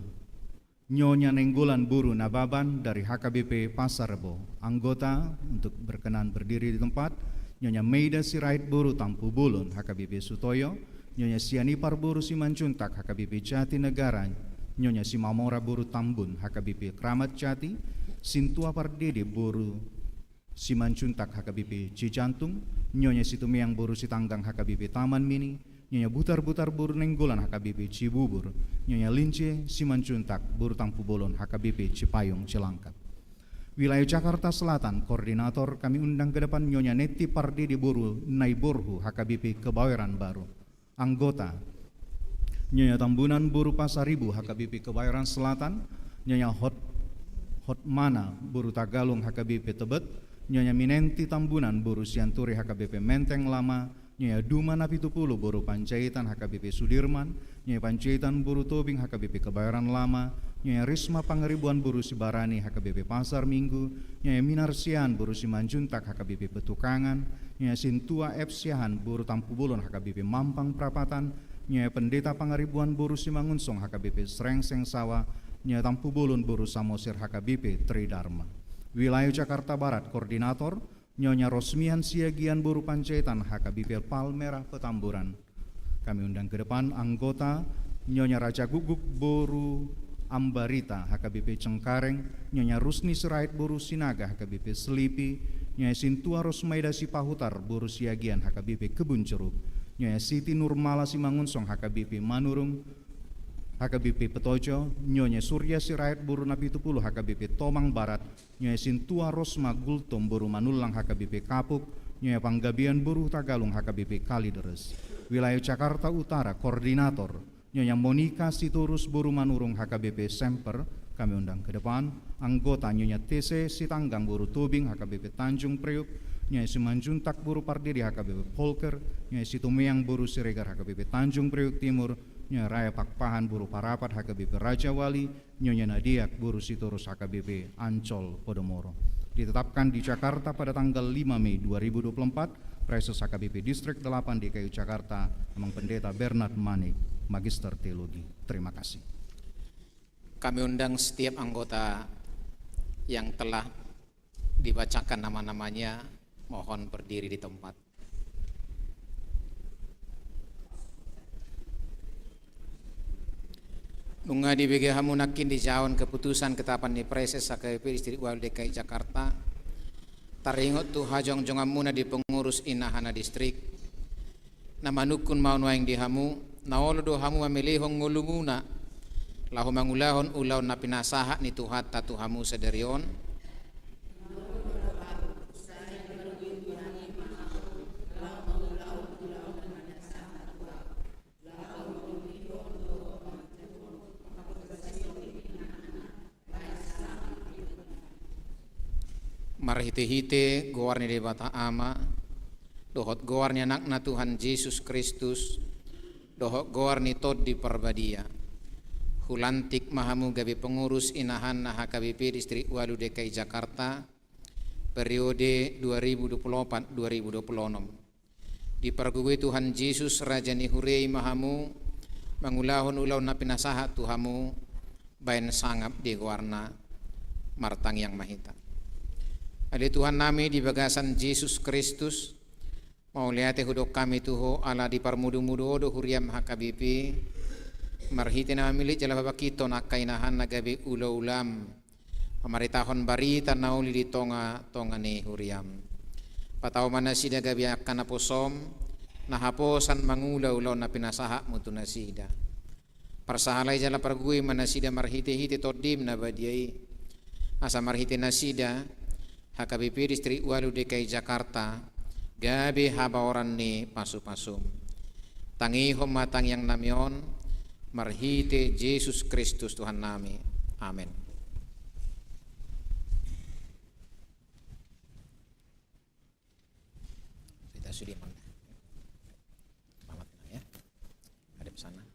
Nyonya Nainggolan, boru Nababan, dari H K B P Pasar Rebo. Anggota untuk berkenan berdiri di tempat. Nyonya Meida Sirait, boru Tampubolon, H K B P Sutoyo. Nyonya Sianipar, boru Simanjuntak, H K B P Jatinegara. Nyonya Simamora, boru Tambun, H K B P Kramat Jati. Sintua Pardede, boru Simanjuntak, H K B P Cijantung. Nyonya Situmeang, boru Sitanggang, H K B P Taman Mini. Nyonya Butarbutar, boru Nainggolan, H K B P Cibubur. Nyonya Lince Simanjuntak, boru Tampubolon, H K B P Cipayung Cilangkap. Wilayah Jakarta Selatan, koordinator kami undang ke depan Nyonya Netti Pardede, boru Naiborhu, H K B P Kebayoran Baru. Anggota, Nyonya Tambunan, boru Pasaribu, H K B P Kebayoran Selatan. Nyonya Hot, Hotmana, boru Tagalung, H K B P Tebet. Nyonya Minenti Tambunan, boru Sianturi, H K B P Menteng Lama. Nyonya Duma Napitupulu, boru Panjaitan, H K B P Sudirman. Nyonya Panjaitan, boru Tobing, H K B P Kebayoran Lama. Nyonya Risma Pangaribuan, boru Sibarani, H K B P Pasar Minggu. Nyonya Minarsian, boru Simanjuntak, H K B P Petukangan. Nyonya Sintua F Siahaan, boru Tampubolon, H K B P Mampang Prapatan. Nyonya Pendeta Pangaribuan, boru Simangunsong, H K B P Srengseng Sawa. Nyonya Tampubolon, boru Samosir, H K B P Tridharma. Wilayah Jakarta Barat, koordinator Nyonya Rosmian Siagian, boru Panjaitan, H K B P Palmerah Petamburan. Kami undang ke depan anggota Nyonya Raja Guguk boru Ambarita H K B P Cengkareng, Nyonya Rusni Sirait boru Sinaga H K B P Selipi, Nyonya Sintua Rosmaida Sipahutar boru Siagian H K B P Kebun Jeruk, Nyonya Siti Nurmala Simangunsong H K B P Manurung, H K B P Petojo, Nyonya Surya Sirait boru Napitupulu H K B P Tomang Barat, Nyonya Sintua Rosma Gultom boru Manullang H K B P Kapuk, Nyonya Panggabean boru Hutagalung H K B P Kalideres. Wilayah Jakarta Utara, koordinator, Nyonya Monika Sitorus boru Manurung H K B P Semper, kami undang ke depan, anggota Nyonya T C Sitanggang boru Tobing H K B P Tanjung Priuk, Nyonya Simanjuntak boru Pardede H K B P Polker, Nyonya Situmeang boru Siregar H K B P Tanjung Priuk Timur, Nyonya Raya Pakpahan boru Parapat H K B P Raja Wali, Nyonya Nadiak boru Sitorus H K B P Ancol Podomoro. Ditetapkan di Jakarta pada tanggal lima Mei dua ribu dua puluh empat, Praeses H K B P Distrik delapan D K I Jakarta, Amang Pendeta Bernard Manik, Magister Teologi. Terima kasih. Kami undang setiap anggota yang telah dibacakan nama-namanya, mohon berdiri di tempat. Nunga dibege hamu nangkin dijalo keputusan ketetapan ni Praeses H K B P Distrik ualu D K I Jakarta, taringot tu hajongjonganmuna di pengurus inahana distrik, na manungkun ma nuaeng di hamu, na olo do hamu mamelehon ngolumuna laho mangulahon ulaon na pinasahat ni Tuhanta tu hamu sadari on? Marhitehite goar ni Debata Ama, dohot goar ni Anakna Tuhan Jesus Kristus, dohot goar ni Tondi Parbadia, hulantik ma hamu gabe pengurus inahanna H K B P Distrik ualu D K I Jakarta, periode dua ribu dua puluh opat dua ribu dua puluh onom. Dipargogoi Tuhan Jesus, Raja ni huria i, ma hamu mangulahon ulaon na pinasahat tu hamu, baen sangap di goarna. Martangiang ma hita. Ale Tuhannami di bagasan Jesus Kristus, mauliate hudok hami tu Ho ala diparmudumudu Ho do huriam H K B P, marhite na mamillit jala pabangkithon angka inahan na gabe ulaulaM, mamaritahon barita na uli di tongatonga ni huriaM. Patau ma nasida gabe angka naposoM, na haposan mangula ulaon na pinasahatMu tu nasida. Parsahalai jala pargogoi ma nasida marhitehite TondiM na badia i, asa marhite nasida H K B P Distrik ualu D K I Jakarta gabe habaoran ni pasupasuM. Tangihon ma tangiangnami on, marhite Jesus Kristus Tuhannami. Amen. Kita sudah mana? Selamat, ya. Hadap sana.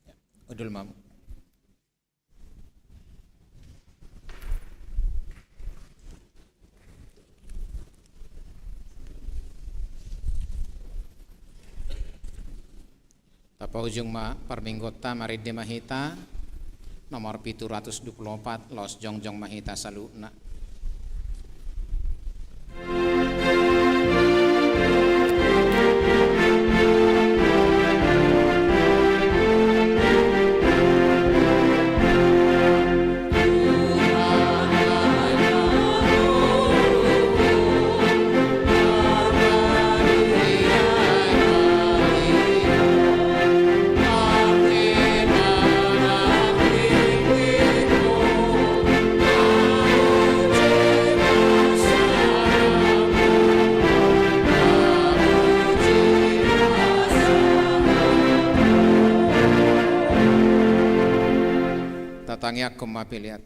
Ya, udul, Mam. Tapaujung ma parmingguonta, marende ma hita, nomor pitu ratus dua puluh opat, laos jongjong ma hita saluhutna. Tatangianghon ma pelean.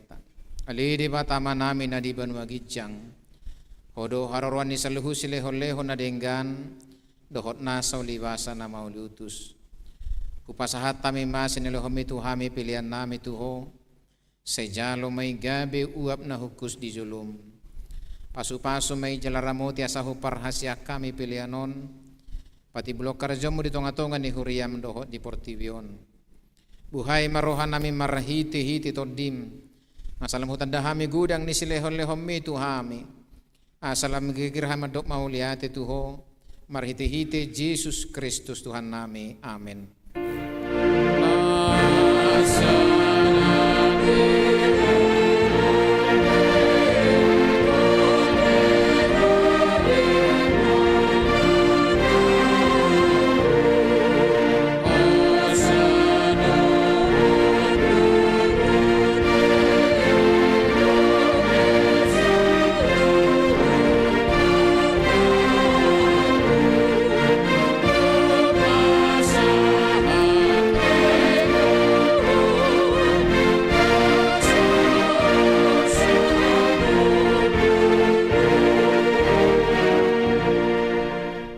Ale Debata Amanami na di banua ginjang, Ho do haroroan ni saluhut silehonlehon na denggan, dohot nasa ulibasa na mauliutus. Hupasahat hami ma, sai nilehonmi tu hami peleannami tu Ho, sai jalo ma i gabe uap na hungkus di jolom. Pasupasu ma i jala ramoti asa huparhaseang hami pelean on, patimbulhon karejammu di tongatonga ni huriam dohot di portibi on. Buhai ma rohanami marhitehite Tondim, asa lam hutanda hami godang ni silehonlehonmi tu hami, asa lam girgir hami mandok mauliate tu Ho, marhitehite Jesus Kristus Tuhannami. Amen.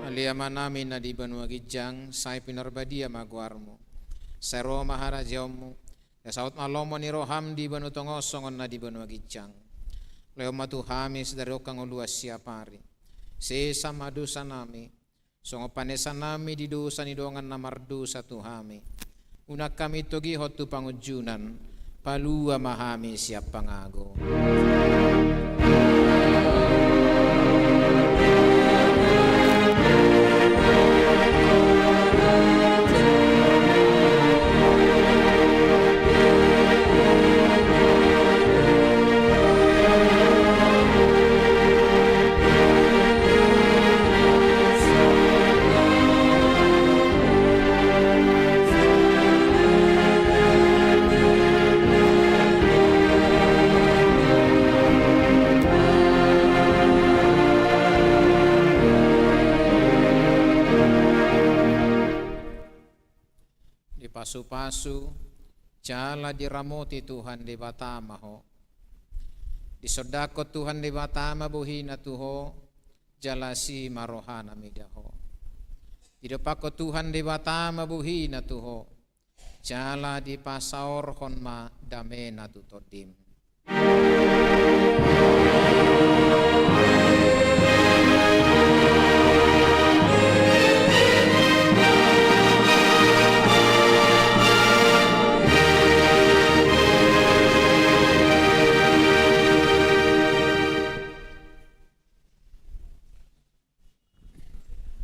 Ale Amanami na di banua ginjang, sai pinarbadia ma goarmu. Sai ro ma harajaonmu. Sai saut ma lomo ni roham di banua tonga on songon na di banua ginjang. Lehon ma tu hami sadari on hangoluan siapari. Sesa ma dosanami, songon panesanami di dosa ni dongan na mardosa tu hami. Unang hami togihon tu pangunjunan, palua ma hami sian pangago. Dipasupasu jala diramoti Tuhan Debata ma ho. Disondangkon Tuhan Debata ma bohina tu ho, jala asi ma rohana mida ho. Didompakkon Tuhan Debata ma bohina tu ho, jala dipasaorhon ma damena tu tondim.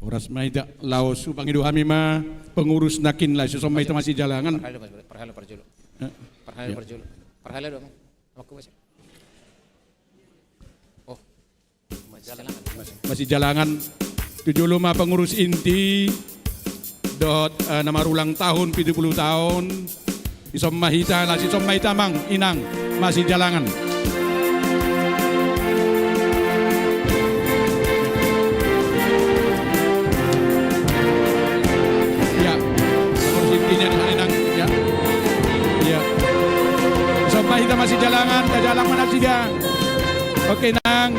Horas ma hita, laos hupangido hami ma pengurus nangkin laos dison ma hita masijalangan. Parhalado, Mas, parhalado, parjolo. Eh? Parhalado, ya. Parjolo. Parhalado, Amang. Amangku, Mas. Oh. Masijalangan. Mas-, masijalangan. Tu jolo ma pengurus inti dohot, eh, na marulang tahun pitu pulu tahun. Dison ma hita, laos dison ma hita, Amang Inang, masijalangan. Ya, harus intinya dengan Inang, ya. Ya. Dison ma hita masijalangan, tajalang ma nasida. Oke, Nang.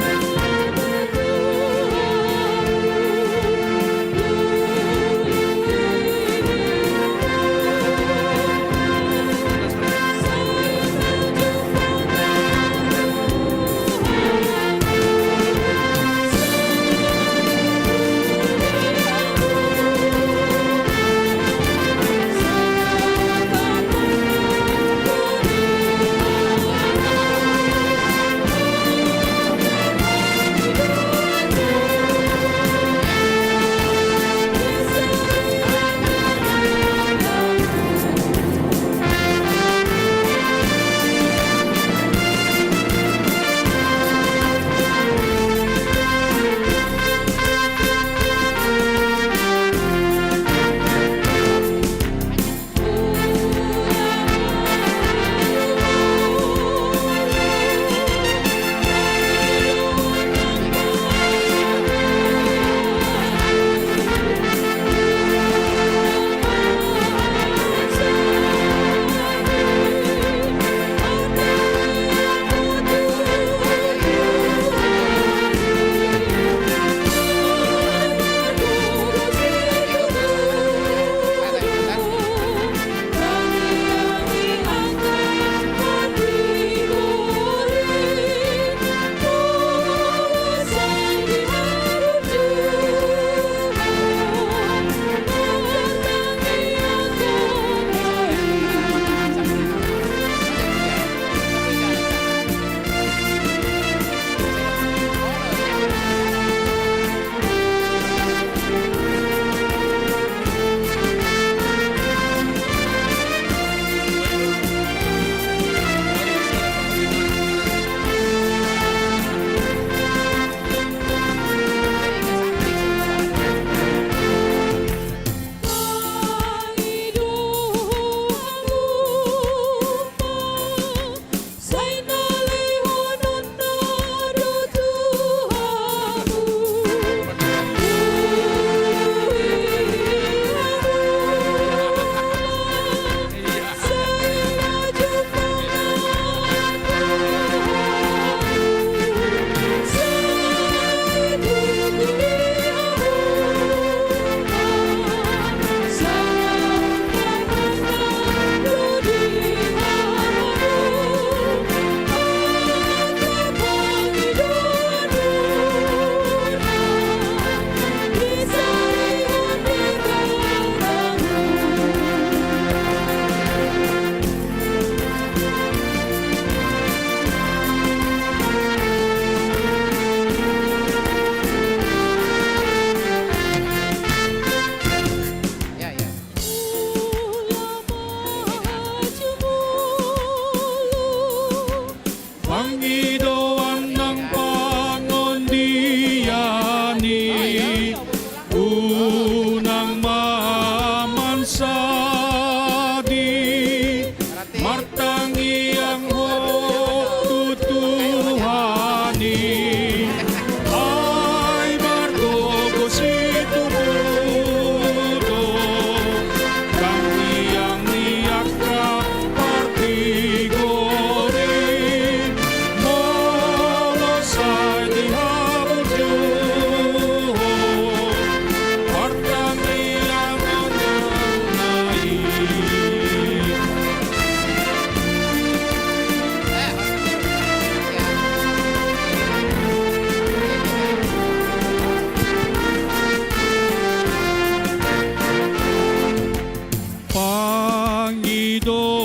do